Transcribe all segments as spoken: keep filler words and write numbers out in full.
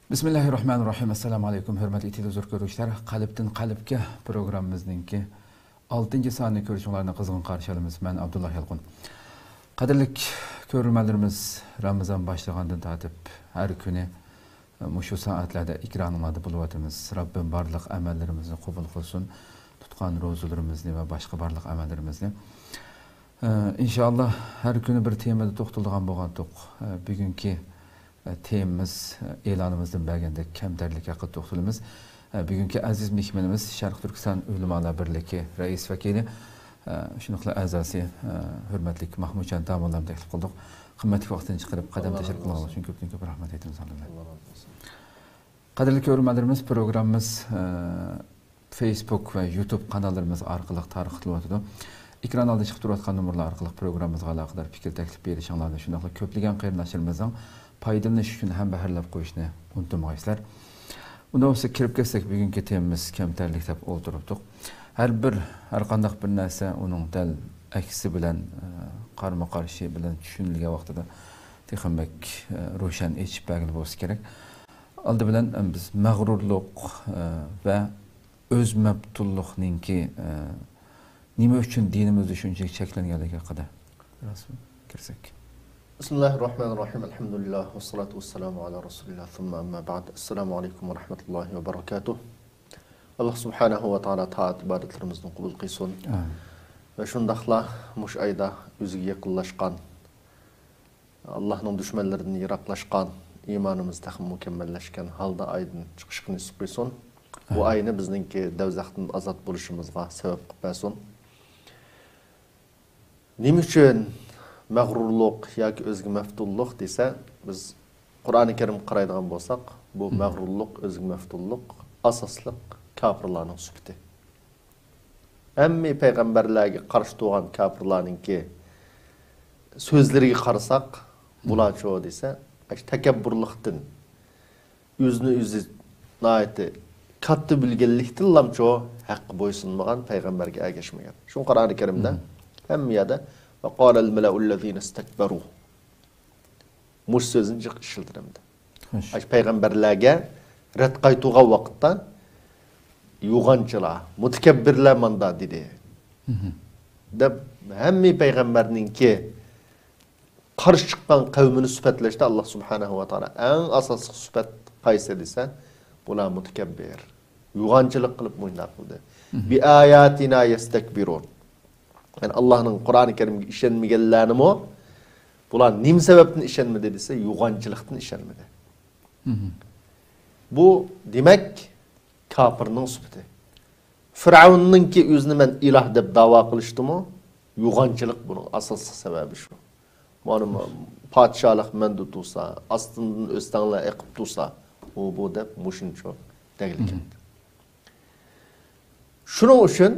بىسمىللاھىررەھمانىررەھىم. ئەسسالامۇئەلەيكۇم، ھۆرمەتلىك تېلېۋىزور كۆرۈشلەر. قەلبتىن قەلبكە پروگراممىمىزنىڭكى ئالتىنچى سانىنى كۆرۈشۈڭلارنى قىزغىن قارشى ئالىمىز. مەن ئابدۇللا يالقۇن. قەدىرلىك كۆرۈرمەنلىرىمىز، رامىزان باشلىغاندىن تارتىپ ھەر كۈنى مۇشۇ سائەتلەردە ئېكرانىڭلاردا بولۇۋاتىمىز. رەببىم بارلىق ئەمەللىرىمىزنى قوبۇل قىلسۇن، تۇتقان روزىلىرىمىزنى ۋە باشقا بارلىق ئەمەللىرىمىزنى. ئە، ئىنشائاللا، ھەر كۈنى بىر تېمىدا توختىلىدىغان بولغانتۇق. ئە، بۈگۈنكى، ئە، تېمىمىز، ئە، ئېلانىمىزدىن بەرگەندەك كەمتەرلىك ھەققىدە توختىلىمىز. ئە، بۈگۈنكى ئەزىز مېھمىنىمىز شەرقىي تۈركىستان ئۆلىمالار بىرلىكى رەئىس ۋەكىلى، ئە، شۇنداقلا ئەزاسى، ئە، ھۆرمەتلىك ماھمۇتجان داموللامنى تەكلىپ قىلدۇق. قىممەتلىك ۋاقتىنى چىقىرىپ، قەدەم تەشرىپ قىلغانلىقى ئۈچۈن كۆپتىن كۆپ رەھمەت ئېيتىمىز ئالدىمدا. قەدىرلىك كۆرۈرمەنلىرىمىز، پروگراممىمىز، ئە، فېيسبۇك ۋە يۇتۇب قاناللىرىمىز ئارقىلىق تارقىتىلىۋاتىدۇ. ئېكران ئالدىدا چىقىپ تۇرۇۋاتقان نومۇرلار ئارقىلىق پروگراممىمىزغا ئالاقىدار پىكىر، تەكلىپ بېرىشىڭلارنى، شۇنداقلا كۆپلىگەن قېرىنداشلىرىمىزنىڭ پايدىلىنىش ئۈچۈن ھەمبەھىرلەپ قويۇشنى ئۇنتۇمىغايسىلەر. ئۇنداق بولسا كىرىپ كەتسەك، بۈگۈنكى تېمىمىز كەمتەرلىك دەپ ئولتۇرۇپتۇق. ھەر بىر، ھەر قانداق بىر نەرسە ئۇنىڭ دەل ئەكسى بىلەن، ئە، قارىمۇقارشى بىلەن چۈشىنىلگەن ۋاقتىدا تېخىمۇ بەك، ئە، روشەن ئېچىپ بەرگىلى بولسا كېرەك. ئالدى بىلەن، ئە، بىز مەغرۇرلۇق، ئە، ۋە ئۆز مەپتۇنلۇقنىڭكى، ئە، نېمە ئۈچۈن دىنىمىزدا شۇنچىلىك چەكلەنگەنلىكى ھەققىدە بىراز كىرسەك. بىسمىللاھىررەھمانىررەھىم. ئەلھەمدۇلىللاھ، ۋەسسالاتۇ ۋەسسالامۇ ئالا رەسۇلىللاھ، سۇمما ئەمما بەئد. ئەسسالامۇ ئەلەيكۇم ۋە رەھمەتۇللاھى ۋە بەرەكاتۇھ. ئاللاھ سۇبھانەھۇ ۋە تائالا تائەت ئىبادەتلىرىمىزنى قوبۇل قىلسۇن. ئامىن. ۋە شۇنداقلا مۇشۇ ئايدا ئۆزىگە يېقىنلاشقان، ئاللاھنىڭ دۈشمەنلىرىدىن يىراقلاشقان، ئىمانىمىز تېخىمۇ مۇكەممەللەشكەن ھالدا ئايدىن چىقىشقا نېسىپ قىلسۇن. بۇ ئامىن. ئاينى بىزنىڭكى دوزاختىن ئازاد بولۇشىمىزغا سەۋەب قىلىپ بەرسۇن. نېمە ئۈچۈن مەغرۇرلۇق ياكى ئۆزىگە مەپتۇنلۇق دېسە، بىز قۇرئانى كەرىمگە قارايدىغان بولساق، بۇ مم. مەغرۇرلۇق، ئۆزىگە مەپتۇنلۇق ئاساسلىق كاپىرلارنىڭ سۈپىتى. ھەممە پەيغەمبەرلەرگە قارشى تۇرغان كاپىرلارنىڭكى سۆزلىرىگە قارىساق، مم. بۇلارچۇ دېسە، ئاشۇ تەكەببۇرلۇقتىن، ئۆزىنى ئۆزى ناھايىتى كاتتا بىلگەنلىكتىنلامچۇ ھەققە بويسۇنمىغان، پەيغەمبەرگە ئەگەشمىگەن. شۇڭا قۇرئانى كەرىمدە مم. ھەممە يەردە «ۋە قالەل مەلەئۇللەزىنە ئىستەكبەرۇ» مۇشۇ سۆزنى جىق ئىشلىتىدۇ. خوش. ئاشۇ پەيغەمبەرلەرگە رەت قايتۇرغان ۋاقىتتا يوغانچىلار، مۇتەكەببىرلەر ماندا دېدى. مم. دەپ ھەممە پەيغەمبەرنىڭكى قارشى چىققان قەۋمىنى سۈپەتلەشتە ئاللاھ سۇبھانەھۇ ۋە تائالا ئەڭ ئاساسلىق سۈپەت قايسى دېسە، بۇلار مۇتەكەببىر. يوغانچىلىق قىلىپ مۇنداق قىلدى. مم. «بىئاياتىنا يەستەكبىرۇن». يەنى ئاللاھنىڭ قۇرئانى كەرىمگە ئىشەنمىگەنلەرنىمۇ بۇلار نېمە سەۋەبتىن ئىشەنمىدى دېسە، يوغانچىلىقتىن ئىشەنمىدى. مم. بۇ دېمەك كاپىرنىڭ سۈپىتى. فىرئەۋننىڭكى ئۆزىنى مەن ئىلاھ دەپ داۋا قىلىشتىمۇ يوغانچىلىق بۇنىڭ ئاساسلىق سەۋەبى شۇ. مانا پادىشاھلىق مەندە تۇرسا، ئاستىمدىن ئۆستەڭلەر ئېقىپ تۇرسا، ئۇ بۇ دەپ مۇشۇنچە دەگلىكەن. مم. شۇنىڭ ئۈچۈن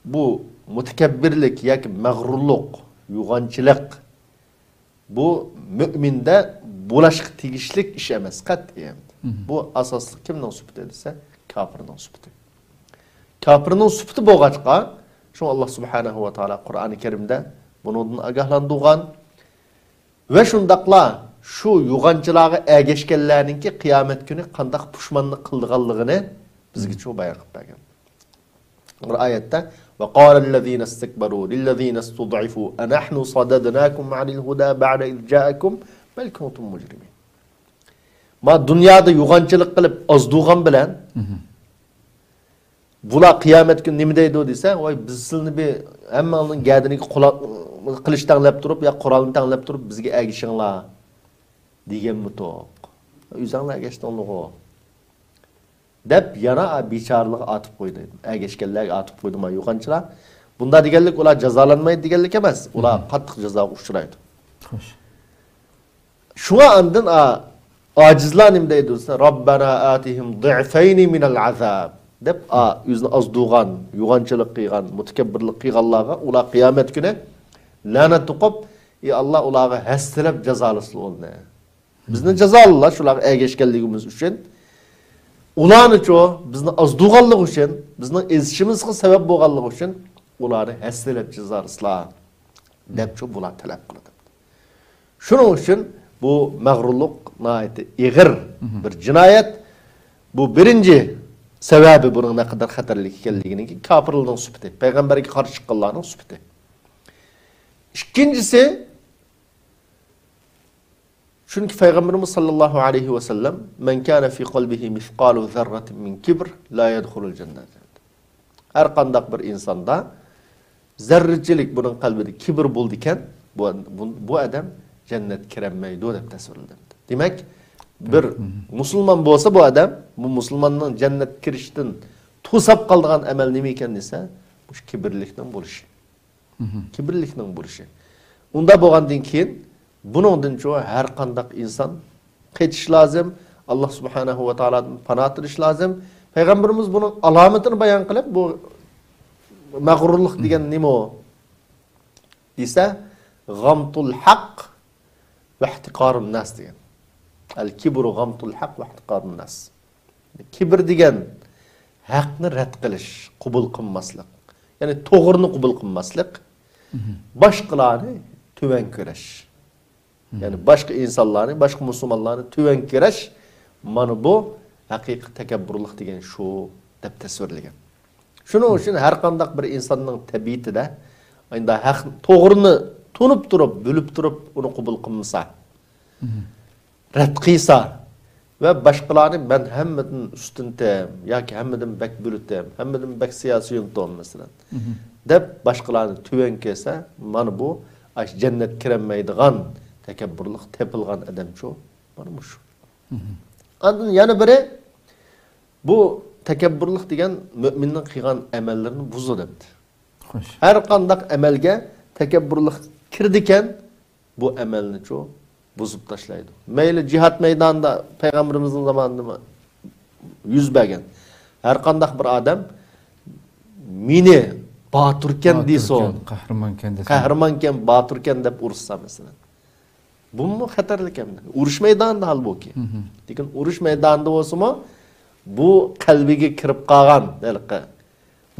بۇ مۇتەكەببىرلىك ياكى مەغرۇرلۇق، يوغانچىلىق، بۇ مۆمىندە بولۇشقا تېگىشلىك ئىش ئەمەس، قەتئىيەن. مم. بۇ ئاساسلىق كىمنىڭ سۈپىتى دېسە، كاپىرنىڭ سۈپىتى. كاپىرنىڭ سۈپىتى بولغاچقا، شۇڭا ئاللاھ سۇبھانەھۇ ۋە تائالا قۇرئانى كەرىمدە بۇنىڭدىن ئاگاھلاندۇرغان ۋە شۇنداقلا شۇ يوغانچىلارغا ئەگەشكەنلەرنىڭكى قىيامەت كۈنى قانداق پۇشمانلىق قىلىدىغانلىقىنى بىزگە مم. چۇ بايان قىلىپ بەرگەن. بىر ئايەتتە، «وقال الذين استكبروا للذين استضعفوا أنحن صددناكم عن الهدى بعد إذ جاءكم بل كنتم مجرمين». ما دۇنيادا يوغانچىلىق قىلىپ ئازدۇرغان بىلەن، مم. بۇلار قىيامەت كۈنى نېمە دەيدۇ دېسە، «ۋاي، بىز سىلىنى بىر ھەممىڭلارنىڭ گەدىنىگە قۇلا-، قىلىچ تەڭلەپ تۇرۇپ، يا قورالنى تەڭلەپ تۇرۇپ، بىزگە ئەگىشىڭلار» دېگەنمىتۇق؟ ئۆزۈڭلار ئەگەشتىڭلىغۇ. دەپ يەنە بىچارىلىرىغا ئاتىپ قويدى. ئەگەشكەنلەرگە ئاتىپ قويدى ما يوغانچىلار. بۇنداق دېگەنلىك ئۇلار جازالانمايدۇ دېگەنلىك ئەمەس. ئۇلار مم. قاتتىق جازاغا ئۇچرايدۇ. خوش. شۇڭا ئاندىن، ئا، ئاجىزلار نېمە دەيدۇ دېسە، «ربنا آتهم ضعفين من العذاب» دەپ، ئا، ئۆزىنى ئازدۇرغان، يوغانچىلىق قىلغان، مۇتەكەببىرلىك قىلغانلارغا ئۇلار قىيامەت كۈنى لەنەت ئوقۇپ، ئى ئاللا، ئۇلارغا ھەسسىلەپ جازالىسىلا ئۇلارنى. بىزنى جازالىلا شۇلارغا ئەگەشكەنلىكىمىز ئۈچۈن. ئۇلارنىچۇ بىزنى ئازدۇرغانلىقى ئۈچۈن، بىزنىڭ ئېزىشىمىزغا سەۋەب بولغانلىقى ئۈچۈن ئۇلارنى ھەسسىلەپ جازالىسىلا دەپچۇ بۇلار تەلەپ قىلىدۇ. شۇنىڭ ئۈچۈن بۇ مەغرۇرلۇق ناھايىتى ئېغىر بىر جىنايەت. بۇ بىرىنچى سەۋەبى، بۇنىڭ نەقەدەر خەتەرلىك ئىكەنلىكىنىڭكى، كاپىرلارنىڭ سۈپىتى، پەيغەمبەرگە قارشى چىققانلارنىڭ سۈپىتى. ئىككىنچىسى، چۈنكى پەيغەمبىرىمىز ساللاللاھۇ ئەلەيھى ۋەسەللەم، مەن كانە فى قەلبىھى مىسقالۇ زەررەتىن مىن كىبر لا يەدخۇلۇل جەننەت. ھەر قانداق بىر ئىنساندا زەررىچىلىك، بۇنىڭ قەلبىدە كىبىر بولىدىكەن، بۇ، بۇ، بۇ ئادەم جەننەتكە كىرەلمەيدۇ دەپ تەسۋىرلىدى. دېمەك، بىر مۇسۇلمان بولسا بۇ ئادەم، بۇ مۇسۇلماننىڭ جەننەتكە كىرىشىدىن توساپ قالىدىغان ئەمەل نېمە ئىكەن دېسە، مۇشۇ كىبىرلىكنىڭ بولۇشى. كىبىرلىكنىڭ بولۇشى. ئۇنداق بولغاندىن كېيىن، بۇنىڭدىنچۇ ھەر قانداق ئىنسان قېچىش لازىم، ئاللا سۇبھانەھۇ ۋە تائالادىن پاناھ تىلىش لازىم. پەيغەمبىرىمىز بۇنىڭ ئالامىتىنى بايان قىلىپ، بۇ مەغرۇرلۇق دېگەن نېمە ئۇ دېسە، غەمتۇل ھەق ۋە ئىھتىقارۇن ناس دېگەن. ئەل كىبرۇ غەمتۇل ھەق ۋە ئىھتىقارۇن ناس. كىبىر دېگەن ھەقنى رەت قىلىش، قوبۇل قىلماسلىق. يەنى توغرىنى قوبۇل قىلماسلىق. باشقىلارنى تۆۋەن كۆرۈش. يەنى باشقا ئىنسانلارنى، باشقا مۇسۇلمانلارنى تۆۋەن كۆرۈش، مانا بۇ ھەقىقىي تەكەببۇرلۇق دېگەن شۇ دەپ تەسۋىرلىگەن. شۇنىڭ ئۈچۈن ھەر قانداق بىر ئىنساننىڭ تەبىئىتىدە، ئەمدى ھەق، توغرىنى تونۇپ تۇرۇپ، بىلىپ تۇرۇپ ئۇنى قوبۇل قىلمىسا، رەت قىلسا ۋە باشقىلارنى مەن ھەممىدىن ئۈستۈنتەم ياكى ھەممىدىن بەك بىلىتەم، ھەممىدىن بەك سىياسىيونتۇم، مەسىلەن، دەپ باشقىلارنى تۆۋەن كۆرسە، مانا بۇ ئاشۇ جەننەتكە كىرەلمەيدىغان تەكەببۇرلۇق تېپىلغان ئادەمچۇ، مانا مۇشۇ. ئاندىن يەنە بىرى، بۇ تەكەببۇرلۇق دېگەن مۆمىننىڭ قىلغان ئەمەللىرىنى بۇزىدۇ دەپتۇ. خوش. ھەر قانداق ئەمەلگە تەكەببۇرلۇق كىرىدىكەن، بۇ ئەمەلنىچۇ بۇزۇپ تاشلايدۇ. مەيلى جىھاد مەيدانىدا، پەيغەمبىرىمىزنىڭ زامانىدىمۇ يۈز بەرگەن. ھەر قانداق بىر ئادەم مېنى باتۇركەن دېسۇن، باتۇركەن، قەھرىمانكەن دېسۇن. قەھرىمانكەن، باتۇركەن دەپ ئۇرۇشسا، مەسىلەن. بۇمۇ خەتەرلىك ئەمدى. ئۇرۇش مەيدانىدا ھالبۇكى. لېكىن ئۇرۇش مەيدانىدا بولسىمۇ، بۇ قەلبىگە كىرىپ قالغان ھېلىقى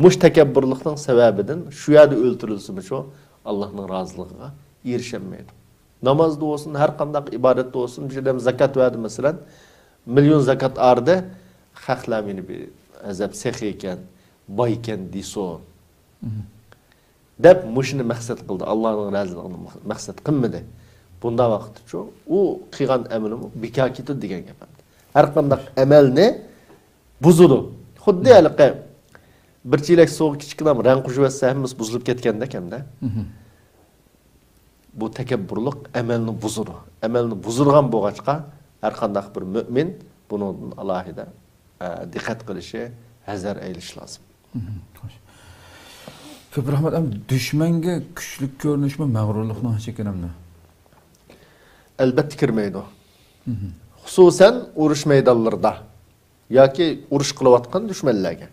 مۇشۇ تەكەببۇرلۇقنىڭ سەۋەبىدىن شۇ يەردە ئۆلتۈرۈلسىمۇ شۇ ئاللانىڭ رازىلىقىغا ئېرىشەلمەيدۇ. نامازدا بولسۇن، ھەر قانداق ئىبادەتتە بولسۇن، بىر ئادەم زاكات بەردى مەسىلەن، مىليون زاكات ئالدى، خەقلەر مېنى بىر ئەزەپ سېخىي ئىكەن، باي ئىكەن دېسۇن. دەپ مۇشۇنى مەقسەت قىلدى، ئاللانىڭ رازىلىقىنى مەقسەت قىلمىدى. بۇنداق ۋاقىتتىچۇ ئۇ قىلغان ئەمىلىمۇ بىكار كېتىدۇ دېگەن گەپ. ھەر قانداق ئەمەلنى بۇزىدۇ. خۇددى ھېلىقى بىر چېلەك سۇغا كىچىككىنە رەڭ قوشۇۋەتسە، ھەممىسى بۇزۇلۇپ كەتكەندەك ئەمدى. بۇ تەكەببۇرلۇق ئەمەلنى بۇزىدۇ. ئەمەلنى بۇزىدىغان بولغاچقا، ھەر قانداق بىر مۆمىن بۇنىڭدىن ئالاھىدە، ئە، دىققەت قىلىشى، ھەزەر ئەيلىشى لازىم. خوش. كۆپ رەھمەت. ئەمدى دۈشمەنگە كۈچلۈك كۆرۈنۈشمۇ مەغرۇرلۇقنىڭ ئىچىگە كىرەمدۇ؟ ئەلبەتتە كىرمەيدۇ. خۇسۇسەن ئۇرۇش مەيدانلىرىدا ياكى ئۇرۇش قىلىۋاتقان دۈشمەنلەرگە.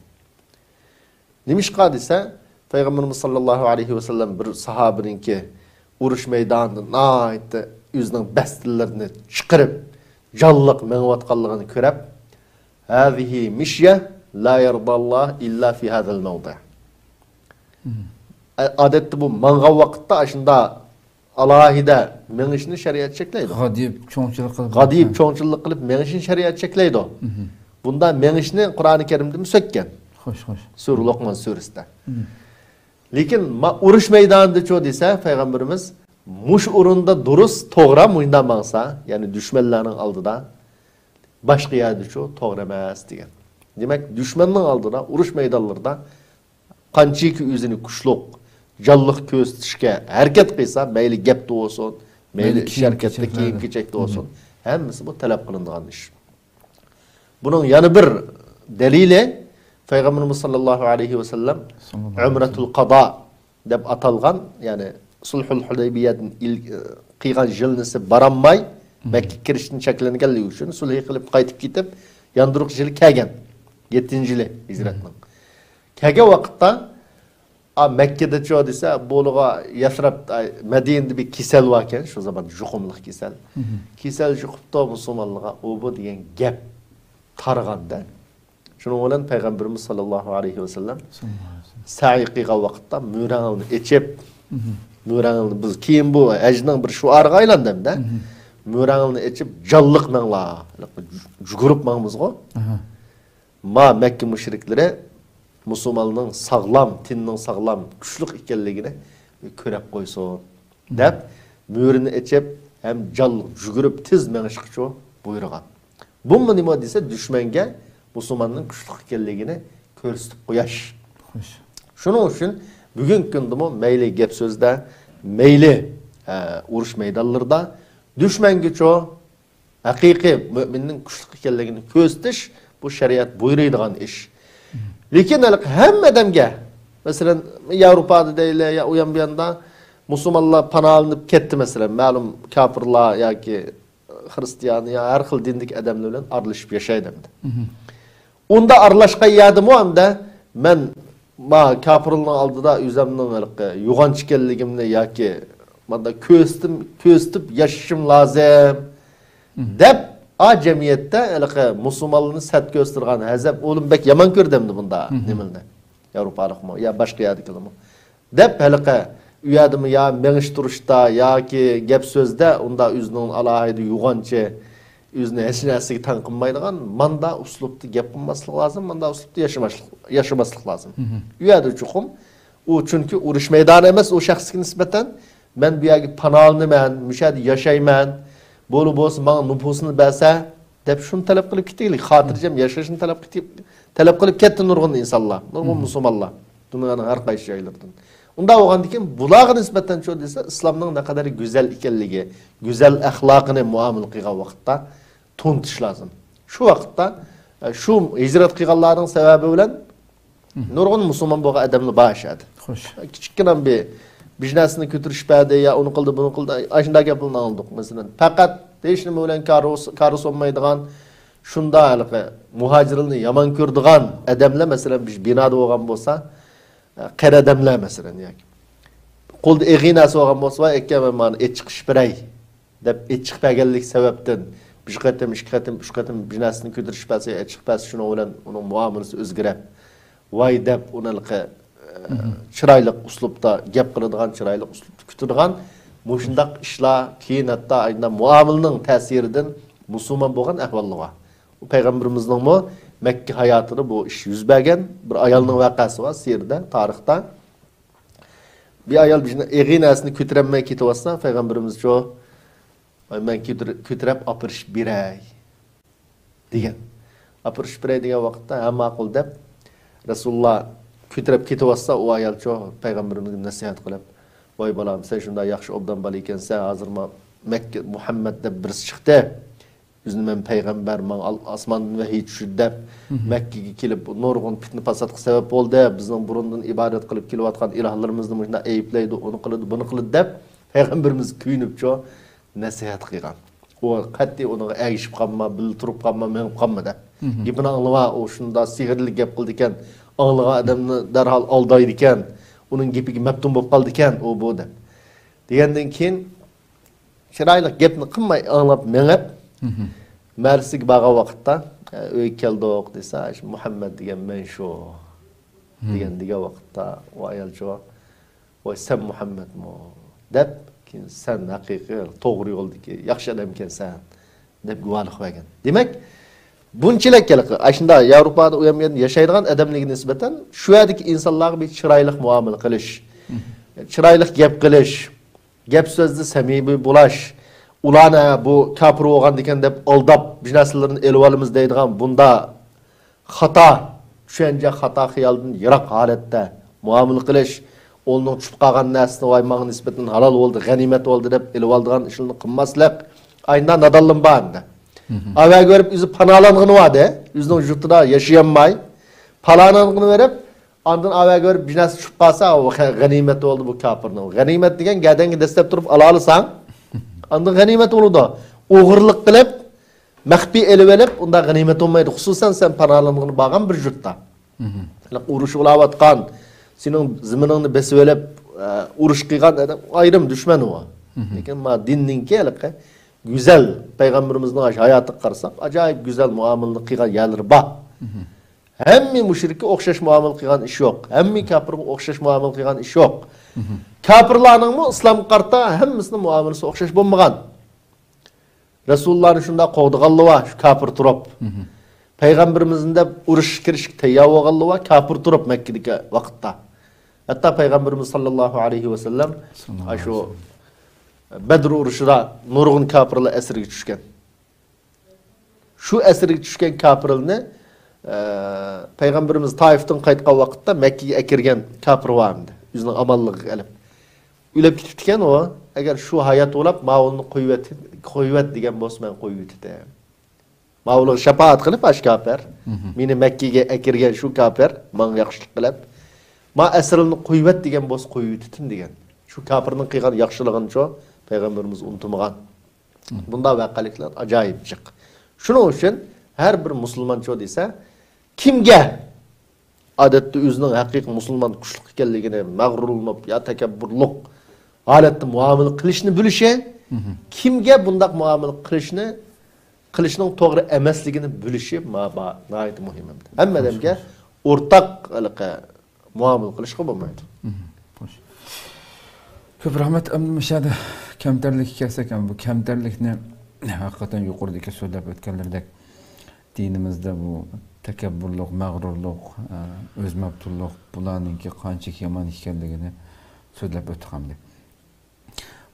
نېمىشقا دېسە، پەيغەمبىرىمىز ساللاللاھۇ ئەلەيھى ۋەسەللەم بىر ساھابىنىڭكى ئۇرۇش مەيدانىدا ناھايىتى ئۆزىنىڭ بەستىنلىرىنى چىقىرىپ، جانلىق مېڭىۋاتقانلىقىنى كۆرۈپ، ھازىھى مىشيە لا يەرداللاھ ئىللا فى ھازال مەۋدىئ. ئادەتتە بۇ ماڭغان ۋاقىتتا ئاشۇنداق ئالاھىدە مېڭىشنى شەرىئەت چەكلەيدۇ. غادىيىپ، چوڭچىلىق قىلىپ. غادىيىپ، چوڭچىلىق قىلىپ مېڭىشنى شەرىئەت چەكلەيدۇ. بۇنداق مېڭىشنى قۇرئانى كەرىمدىمۇ سۆككەن. خوش، خوش. سۈرە لوقمان سۈرىسىدە. لېكىن ما-، ئۇرۇش مەيدانىدىچۇ دېسە، پەيغەمبىرىمىز مۇشۇ ئورۇندا دۇرۇس، توغرا مۇنداق ماڭسا، يەنى دۈشمەنلەرنىڭ ئالدىدا، باشقا يەردىچۇ توغرا ئەمەس دېگەن. دېمەك، دۈشمەننىڭ ئالدىدا، ئۇرۇش مەيدانلىرىدا قانچىكى ئۆزىنى كۈچلۈك، جانلىق كۆرسىتىشكە ھەرىكەت قىلسا، مەيلى گەپتە بولسۇن، مەيلى ئىش ھەرىكەتتە، كىيىم-كېچەكتە بولسۇن، ھەممىسى بۇ تەلەپ قىلىنىدىغان ئىش. بۇنىڭ يەنە بىر دەلىلى، پەيغەمبىرىمىز ساللاللاھۇ ئەلەيھى ۋەسەللەم ئۇمرەتۇل قازا دەپ ئاتالغان، يەنى سۇلھۇل ھۇدەيبىيەدىن ئىل-، قىلغان يىلنىسى بارالماي، مەككىگە كىرىشتىن چەكلەنگەنلىكى ئۈچۈن سۇلھى قىلىپ قايتىپ كېتىپ، ياندۇرۇق يىلى كەلگەن. يەتتىنچى يىلى ھىجرەتنىڭ. كەلگەن ۋاقىتتا، ئا، مەككىدىچۇ دېسە، بۇلىغا يەسرەب، ئاي، مەدىنىدە بىر كېسەل باركەن، شۇ زامان يۇقۇملۇق كېسەل. كېسەل يۇقۇپتۇ مۇسۇلمانلارغا، ئۇ بۇ دېگەن گەپ تارىغاندا. شۇنىڭ بىلەن پەيغەمبىرىمىز ساللاللاھۇ ئەلەيھى ۋەسەللەم سەئي قىلغان ۋاقىتتا مۈرەڭلىنى ئېچىپ، مۈرەڭلىنى بىز كېيىن بۇ ھەجنىڭ بىر شوئارىغا ئايلاندى ھەمدە. مۈرەڭلىنى ئېچىپ، جانلىق مەڭلار. جۇگۇرۇپ ماڭىمىزغۇ. ئاھا. ما مەككە مۇشرىكلىرى مۇسۇلماننىڭ ساغلام، تېنىنىڭ ساغلام، كۈچلۈك ئىكەنلىكىنى كۆرەپ قويسۇن، دەپ، مۈرىنى ئېچىپ، ھەم جانلىق جۈگۈرۈپ تېز مېڭىشقىچۇ بۇيرۇغان. بۇمۇ نېمە دېسە، دۈشمەنگە مۇسۇلماننىڭ كۈچلۈك ئىكەنلىكىنى كۆرسىتىپ قوياش. خوش. شۇنىڭ ئۈچۈن بۈگۈنكى كۈندىمۇ مەيلى گەپ سۆزدە، مەيلى، ئە، ئۇرۇش مەيدانلىرىدا دۈشمەنگىچۇ ھەقىقىي مۆمىننىڭ كۈچلۈك ئىكەنلىكىنى كۆرسىتىش، بۇ شەرىئەت بۇيرۇيدىغان ئىش. لېكىن ھېلىقى ھەممە ئادەمگە، مەسىلەن، ياۋروپادا دەيلى، يا ئۇيان بۇياندا مۇسۇلمانلار پاناھلىنىپ كەتتى، مەسىلەن، مەلۇم كاپىرلار ياكى خىرىستىيان يا ھەر خىل دىندىكى ئادەملەر بىلەن ئارىلىشىپ ياشايدۇ ئەمدى. ئۇندا ئارىلاشقان يەردىمۇ ئەمدى مەن ما كاپىرلارنىڭ ئالدىدا ئۆزۈمنىڭ ھېلىقى يوغان ئىكەنلىكىمنى ياكى ماندا كۆرسىتىم-، كۆرسىتىپ ياشىشىم لازىم، دەپ، ئا جەمئىيەتتە ھېلىقى مۇسۇلمانلارنى سەت كۆرسىتىدىغان ھەزەپ ئۇلۇم بەك يامان كۆردى ئەمدى بۇندا نېمىلىنى. ياۋروپالىقمۇ يا باشقا يەردىكىلىرىمۇ. دەپ ھېلىقى ئۇ يەردىمۇ يا مېڭىشتۇرۇشتا ياكى گەپ سۆزدە ئۇندا ئۆزىنىڭ ئالاھىدە يوغانچە، ئۆزىنى ھېچ نەرسىگە تەڭ قىلمايدىغان ماندا ئۇسلۇبتا گەپ قىلماسلىق لازىم، ماندا ئۇسلۇبتا ياشىماسلىق، ياشىماسلىق لازىم. ئۇ يەردە چوقۇم ئۇ، چۈنكى ئۇرۇش مەيدانى ئەمەس ئۇ شەخسكە نىسبەتەن، مەن بۇ يەرگە پاناھلىنىمەن، مۇشۇ يەردە ياشايمەن، بولۇ بولسا ماڭا نوپۇسنى بەرسە، دەپ شۇنى تەلەپ قىلىپ كېتەيلى، خاتىرجەم ياشاشنى تەلەپ قىلىپ، تەلەپ قىلىپ كەتتى نۇرغۇن ئىنسانلار، نۇرغۇن مۇسۇلمانلار دۇنيانىڭ ھەر قايسى جايلىرىدىن. ئۇنداق بولغاندىكىن بۇلارغا نىسبەتەن شۇ دېسە، ئىسلامنىڭ نەقەدەر گۈزەل ئىكەنلىكى، گۈزەل ئەخلاقىنى مۇئامىلە قىلغان ۋاقىتتا تونۇتۇش لازىم. شۇ ۋاقىتتا، ئە، شۇ ھىجرەت قىلغانلارنىڭ سەۋەبى بىلەن نۇرغۇن مۇسۇلمان بولغان ئادەملەر بار ئىشەدە. خوش. كىچىككىنە بىر، بىر نەرسىنى كۆتۈرۈشۈپ بەردى يا ئۇنى قىلدى، بۇنى قىلدى، ئاشۇنداق گەپلەرنى ئاڭلىدۇق. مەسىلەن، پەقەت ھېچ نېمە بىلەن كارى، كارى سولمايدىغان، شۇنداق ھېلىقى مۇھاجىرلارنى يامان كۆرىدىغان ئادەملەر، مەسىلەن، بىر بىنادا بولغان بولسا، قېرى ئادەملەر، مەسىلەن، ياكى قولدا ئېغىر نەرسە بولغان بولسا، ۋاي، ئەكە، مەن مانا ئېچىقىش بېرەي. دەپ ئېچىق بەرگەنلىك سەۋەبتىن، بىر قېتىم، ئىككى قېتىم، ئۈچ قېتىم بىر نەرسىنى كۆتۈرۈشۈپ بەرسە، ئېچىق بەرسە، شۇنىڭ بىلەن ئۇنىڭ مۇئامىلىسى ئۆزگىرەپ، ۋاي دەپ، ئۇنى ھېلىقى، ئە، چىرايلىق ئۇسلۇبتا گەپ قىلىدىغان، چىرايلىق ئۇسلۇبتا كۈتىدىغان، مۇشۇنداق ئىشلار كېيىن ھەتتا ئايدا مۇئامىلىنىڭ تەسىرىدىن مۇسۇلمان بولغان ئەھۋاللار بار. پەيغەمبىرىمىزنىڭمۇ مەككە ھاياتىدا بۇ ئىش يۈز بەرگەن. بىر ئايالنىڭ ۋەقەسى بار سىيرىدە، تارىختا. بىر ئايال بىر ئېغىر نەرسىنى كۆتۈرەلمەي كېتىۋاتسا، پەيغەمبىرىمىزچۇ، «ۋاي، مەن كۆتۈر-، كۆتۈرەپ ئاپىرىشىپ بېرەي» دېگەن. ئاپىرىشىپ بېرەي دېگەن ۋاقىتتا، «ھە، ماقۇل» دەپ، رەسۇلۇللا كۆتۈرەپ كېتىۋاتسا، ئۇ ئايالچۇ پەيغەمبىرىمىزگە نەسىھەت قىلىپ، «ۋاي بالام، سەن شۇنداق ياخشى ئوبدان بالا ئىكەنسەن، ھازىر ما مەككە مۇھەممەد دەپ بىرسى چىقتى. ئۆزىنى مەن پەيغەمبەر، ماڭا ئال-، ئاسماندىن ۋەھىي چۈشتى دەپ، مەككىگە كېلىپ نۇرغۇن پىتنە-پاساتقا سەۋەب بولدى. بىزنىڭ بۇرۇندىن ئىبادەت قىلىپ كېلىۋاتقان ئىلاھلىرىمىزنى مۇشۇنداق ئەيىبلەيدۇ، ئۇنى قىلىدۇ، بۇنى قىلىدۇ» دەپ، پەيغەمبىرىمىز كۆيۈنۈپچۇ نەسىھەت قىلغان. ئۇ قەتئىي ئۇنىڭغا ئەگىشىپ قالما، بىللە تۇرۇپ قالما، مېڭىپ قالما دەپ. گېپىنى ئاڭلىما، ئۇ شۇنداق سېھىرلىك گەپ قىلىدىكەن، ئاڭلىغان ئادەمنى دەرھال ئالدايدىكەن، ئۇنىڭ گېپىگە مەپتۇن بولۇپ قالىدىكەن، ئۇ بۇ دەپ. دېگەندىن كېيىن، چىرايلىق گەپنى قىلماي ئاڭلاپ مېڭىپ، مەرىسىگە بارغان ۋاقىتتا، «ئە، ئۆيگە كەلدۇق» دېسە، «مۇھەممەد دېگەن مەن شۇ» دېگەن، دېگەن ۋاقىتتا ئۇ ئايالچۇ، «ۋاي، سەن مۇھەممەدمۇ؟» دەپ، كېيىن، «سەن ھەقىقىي توغرا يولدىكى ياخشى ئادەمكەنسەن» دەپ گۇۋاھلىق بەرگەن. دېمەك، بۇنچىلىك ھېلىقى ئاشۇنداق ياۋروپادا ئۇيان بۇ يەردە ياشايدىغان ئادەملەرگە نىسبەتەن شۇ يەردىكى ئىنسانلارغا بىر چىرايلىق مۇئامىلە قىلىش، چىرايلىق گەپ قىلىش، گەپ سۆزدە سەمىمىي بولاش، ئۇلارنى بۇ كاپىر بولغاندىكەن دەپ ئالداپ، بىر نەرسىلىرىنى ئېلىۋالىمىز دەيدىغان بۇنداق خاتا چۈشەنچە، خاتا خىيالدىن يىراق ھالەتتە مۇئامىلە قىلىش، ئۇنىڭ چۈشۈپ قالغان نەرسىسىنى، «ۋاي، ماڭا نىسبەتەن ھالال بولدى، غەنىيمەت بولدى» دەپ ئېلىۋالىدىغان ئىشلارنى قىلماسلىق. ئاينا نادانلىما بار ئەمدى. ئاۋەگە بېرىپ ئۆزى پاناھلانغىنى بار-دە، ئۆزىنىڭ يۇرتىدا ياشىيالماي، پاناھلانغىنى بېرىپ، ئاندىن ئاۋەگە بېرىپ بىر نەرسە چۈشۈپ قالسا، ئۇ غەنىيمەت بولدى بۇ كاپىرنىڭ. غەنىيمەت دېگەن گەدەڭگە دەسسەپ تۇرۇپ ئالالىساڭ، ئاندىن غەنىيمەت بولىدۇ. ئوغرىلىق قىلىپ، مەخپىي ئېلىۋېلىپ، ئۇنداق غەنىيمەت بولمايدۇ. خۇسۇسەن سەن پاناھلانغىلى بارغان بىر يۇرتتا. ئۇرۇش بولاۋاتقان، سېنىڭ زېمىنىڭنى بېسىۋېلىپ، ئە، ئۇرۇش قىلغان ئادەم ئايرىم دۈشمەن ئۇ. لېكىن ما دىننىڭكى ھېلىقى گۈزەل، پەيغەمبىرىمىزنىڭ ھاياتىغا قارىساق، ئاجايىپ گۈزەل مۇئامىلىنى قىلغان يەرلىرى بار. ھەممە مۇشرىككە ئوخشاش مۇئامىلە قىلغان ئىش يوق. ھەممە كاپىرغا ئوخشاش مۇئامىلە قىلغان ئىش يوق. كاپىرلارنىڭمۇ ئىسلامغا قارىتا ھەممىسىنىڭ مۇئامىلىسى ئوخشاش بولمىغان. رەسۇلۇللانى شۇنداق قوغدىغانلىرى بار، شۇ كاپىر تۇرۇپ. پەيغەمبىرىمىزنى دەپ ئۇرۇشقا كىرىشكە تەييار بولغانلىرى بار، كاپىر تۇرۇپ مەككىدىكى ۋاقىتتا. ھەتتا پەيغەمبىرىمىز ساللاللاھۇ ئەلەيھى ۋەسەللەم ئاشۇ بەدر ئۇرۇشىدا نۇرغۇن كاپىرلار ئەسىرگە چۈشكەن. شۇ ئەسىرگە چۈشكەن كاپىرلارنى، ئە، پەيغەمبىرىمىز تائىفتىن قايتقان ۋاقىتتا مەككىگە ئەكىرگەن كاپىر بار ئەمدى. ئۆزىنىڭ ئامانلىقىغا ئېلىپ. ئۆلۈپ كېتىپتىكەن ئۇ. ئەگەر شۇ ھايات بولاپ، ماۋۇنى قويۇۋەت، قويۇۋەت دېگەن بولسا، مەن قويۇۋېتىتتىم. ماۋۇلارغا شاپائەت قىلىپ، ئاشۇ كاپىر، مېنى مەككىگە ئەكىرگەن شۇ كاپىر، ماڭا ياخشىلىق قىلىپ، ما ئەسىرلىرىنى قويۇۋەت دېگەن بولسا، قويۇۋېتىتتىم دېگەن. شۇ كاپىرنىڭ قىلغان ياخشىلىقىنىچۇ پەيغەمبىرىمىز ئۇنتۇمىغان. بۇنداق ۋەقەلىكلەر ئاجايىپ جىق. شۇنىڭ ئۈچۈن ھەر بىر مۇسۇلمانچۇ دېسە، كىمگە ئادەتتە ئۆزىنىڭ ھەقىقىي مۇسۇلمان كۈچلۈك ئىكەنلىكىنى، مەغرۇرلىنىپ يا تەكەببۇرلۇق ھالەتتە مۇئامىلە قىلىشنى بىلىشى، كىمگە بۇنداق مۇئامىلە قىلىشنى، قىلىشنىڭ توغرا ئەمەسلىكىنى بىلىشى ما-، با-، ناھايىتى مۇھىم. ھەممە ئادەمگە ئورتاق ھېلىقى مۇئامىلە قىلىشقا بولمايدۇ. خوش. كۆپ رەھمەت. ئەمدى مۇشۇ يەردە كەمتەرلىككە كەلسەك، بۇ كەمتەرلىكنى ھەقىقەتەن يۇقىرىدىكى سۆزلەپ ئۆتكەنلىرىدەك دىنىمىزدە بۇ تەكەببۇرلۇق، مەغرۇرلۇق، ئە، ئۆزمەپتۇللۇق، بۇلارنىڭكى قانچىلىك يامان ئىكەنلىكىنى سۆزلەپ ئۆتتۇق ئەمدى.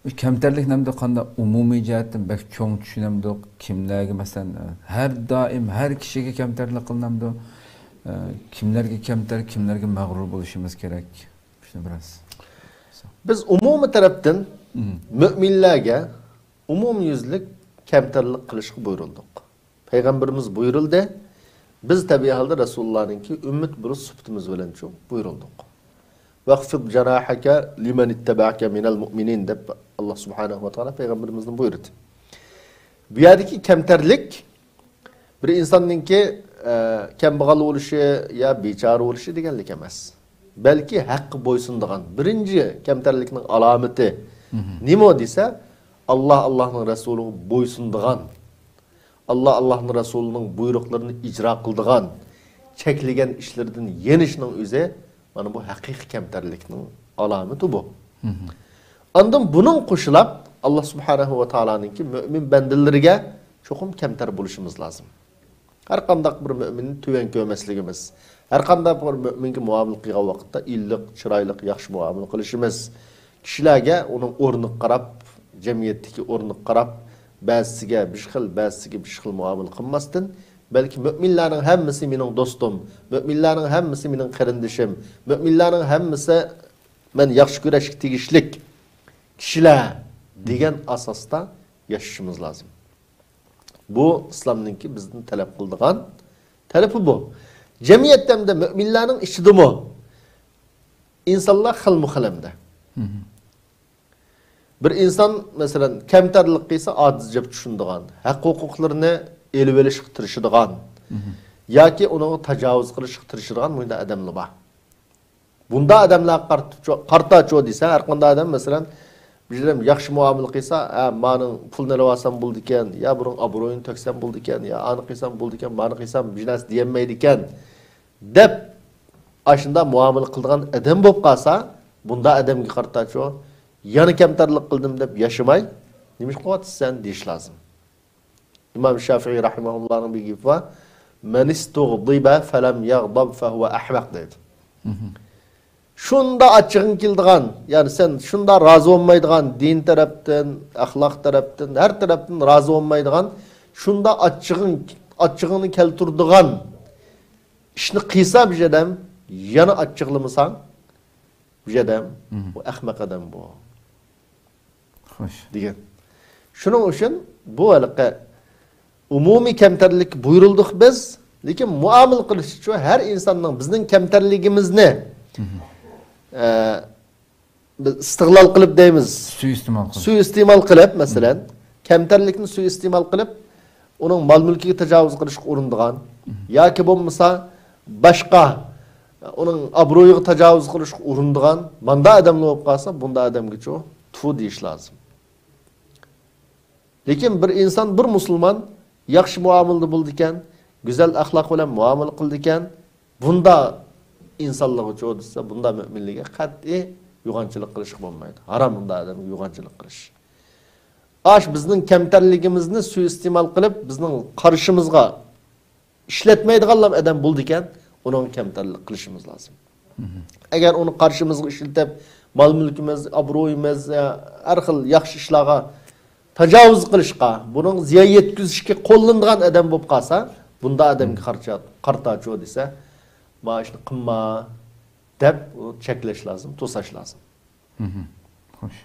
بۇ كەمتەرلىكنى ئەمدى قانداق ئومۇمىي جەھەتتىن بەك چوڭ چۈشىنەمدۇق؟ كىملەرگە، مەسىلەن، ھەر دائىم ھەر كىشىگە كەمتەرلىك قىلىنامدۇ؟ ئە، كىملەرگە كەمتەر، كىملەرگە مەغرۇر بولۇشىمىز كېرەك؟ شۇنى بىراز. بىز ئومۇمىي تەرەپتىن مۆمىنلەرگە ئومۇميۈزلۈك كەمتەرلىك قىلىشقا بۇيرۇلدۇق. پەيغەمبىرىمىز بۇيرۇلدى. بىز تەبىئىي ھالدا رەسۇلۇللانىڭكى ئۈممەت بولۇش سۈپىتىمىز بىلەنچۇ بۇيرۇلدۇق. «ۋەخفىد جاناھەكە لىمەن ئىتتەبەئەكە مىنەل مۇئمىنىن» دەپ، ئاللا سۇبھانەھۇ ۋە تائالا پەيغەمبىرىمىزنى بۇيرۇدى. بۇ يەردىكى كەمتەرلىك بىر ئىنساننىڭكى، ئە، كەمبەغەل بولۇشى يا بىچارە بولۇشى دېگەنلىك ئەمەس. بەلكى ھەققە بويسۇنىدىغان، بىرىنچى كەمتەرلىكنىڭ ئالامىتى نېمە دېسە، ئاللا، ئاللانىڭ رەسۇلىغا بويسۇنىدىغان، ئاللا، ئاللانىڭ رەسۇلىنىڭ بۇيرۇقلىرىنى ئىجرا قىلىدىغان، چەكلىگەن ئىشلىرىدىن يېنىشنىڭ ئۆزى، مانا بۇ ھەقىقىي كەمتەرلىكنىڭ ئالامىتى بۇ. ئاندىن بۇنىڭ قوشۇلاپ، ئاللا سۇبھانەھۇ ۋە تائالانىڭكى مۆمىن بەندىلىرىگە چوقۇم كەمتەر بولۇشىمىز لازىم. ھەر قانداق بىر مۆمىننى تۆۋەن كۆرمەسلىكىمىز، ھەر قانداق بىر مۆمىنگە مۇئامىلە قىلغان ۋاقىتتا ئىللىق، چىرايلىق، ياخشى مۇئامىلە قىلىشىمىز، كىشىلەرگە ئۇنىڭ ئورنىغا قاراپ، جەمئىيەتتىكى ئورنىغا قاراپ، بەزىسىگە بىر خىل، بەزىسىگە بىر خىل مۇئامىلە قىلماستىن، بەلكى مۆمىنلەرنىڭ ھەممىسى مېنىڭ دوستۇم، مۆمىنلەرنىڭ ھەممىسى مېنىڭ قېرىندىشىم، مۆمىنلەرنىڭ ھەممىسى مەن ياخشى كۆرۈشكە تېگىشلىك كىشىلەر دېگەن ئاساستا ياشىشىمىز لازىم. بۇ ئىسلامنىڭكى بىزدىن تەلەپ قىلىدىغان تەلىپى بۇ. جەمئىيەتتە ھەمدە مۆمىنلەرنىڭ ئىچىدىمۇ ئىنسانلار خىلمۇ خىل ھەمدە. بىر ئىنسان، مەسىلەن، كەمتەرلىك قىلسا ئاجىز دەپ چۈشىنىدىغان، ھەق ھوقۇقلىرىنى ئېلىۋېلىشقا تىرىشىدىغان ياكى ئۇنىڭغا تاجاۋۇز قىلىشقا تىرىشىدىغان مۇنداق ئادەملەر بار. بۇنداق ئادەملەرگە قارىتا-، قارىتاچۇ دېسە، ھەر قانداق ئادەم، مەسىلەن، بىر ئادەم ياخشى مۇئامىلە قىلسا، ھە، مانىڭ پۇلىنى ئېلىۋالسام بولىدىكەن، يا بۇنىڭ ئابرۇيىنى تۆكسەم بولىدىكەن، يا ئانى قىلسام بولىدىكەن، مانى قىلسام بىر نەرسە دېيەلمەيدىكەن، دەپ، ئاشۇنداق مۇئامىلە قىلىدىغان ئادەم بولۇپ قالسا، بۇنداق ئادەمگە قارىتاچۇ، يەنە كەمتەرلىك قىلدىم دەپ ياشىماي، نېمە ئىش قىلىۋاتىسەن دېيىش لازىم. ئىمام شافىئىي رەھىمەھۇللانىڭ بىر گېپى بار، «مەن ئىستۇغضىبە فەلەم يەغدەب فەھۇۋە ئەھمەق» دەيدۇ. شۇنداق ئاچچىقىڭ كېلىدىغان، يەنى سەن شۇنداق رازى بولمايدىغان، دىن تەرەپتىن، ئەخلاق تەرەپتىن، ھەر تەرەپتىن رازى بولمايدىغان، شۇنداق ئاچچىقىڭ، ئاچچىقىڭنى كەلتۈرىدىغان ئىشنى قىلسا بىر ئادەم، يەنە ئاچچىقلىمىساڭ، بىر ئادەم، بۇ ئەخمەق ئادەم بۇ. خوش. دېگەن. شۇنىڭ ئۈچۈن بۇ ھېلىقى ئومۇمىي كەمتەرلىك بۇيرۇلدۇق بىز، لېكىن مۇئامىلە قىلىشچۇ، ھەر ئىنساننىڭ بىزنىڭ كەمتەرلىكىمىزنى، ئە، بىز ئىستىغلال قىلىپ دەيمىز. سۇيىئىستېمال قىلىپ. سۇيىئىستېمال قىلىپ، مەسىلەن، كەمتەرلىكنى سۇيىئىستېمال قىلىپ، ئۇنىڭ مال-مۈلكىگە تاجاۋۇز قىلىشقا ئۇرۇنىدىغان ياكى بولمىسا باشقا ئۇنىڭ ئابرۇيىغا تاجاۋۇز قىلىشقا ئۇرۇنىدىغان ماندا ئادەملەر بولۇپ قالسا، بۇندا ئادەمگىچۇ تۇفۇ دېيىش لازىم. لېكىن بىر ئىنسان، بىر مۇسۇلمان ياخشى مۇئامىلىدە بولىدىكەن، گۈزەل ئەخلاق بىلەن مۇئامىلە قىلىدىكەن، بۇندا ئىنسانلارغىچۇ دېسە، بۇندا مۆمىنلەرگە قەتئىي يوغانچىلىق قىلىشقا بولمايدۇ. ھارام بۇندا ئادەمگە يوغانچىلىق قىلىش. ئاش بىزنىڭ كەمتەرلىكىمىزنى سۇيىئىستېمال قىلىپ، بىزنىڭ قارشىمىزغا ئىشلەتمەيدىغانلام ئادەم بولىدىكەن، ئۇنىڭغا كەمتەرلىك قىلىشىمىز لازىم. ئەگەر ئۇنى قارشىمىزغا ئىشلىتىپ، مال-مۈلكىمىز، ئابرۇيىمىز، ھەر خىل ياخشى ئىشلارغا تاجاۋۇز قىلىشقا، بۇنىڭ زىيان يەتكۈزۈشكە قوللىنىدىغان ئادەم بولۇپ قالسا، بۇنداق ئادەمگە قارىتا-، قارىتاچۇ دېسە، مانا شۇنى قىلما دەپ چەكلەش لازىم، توساش لازىم. خوش.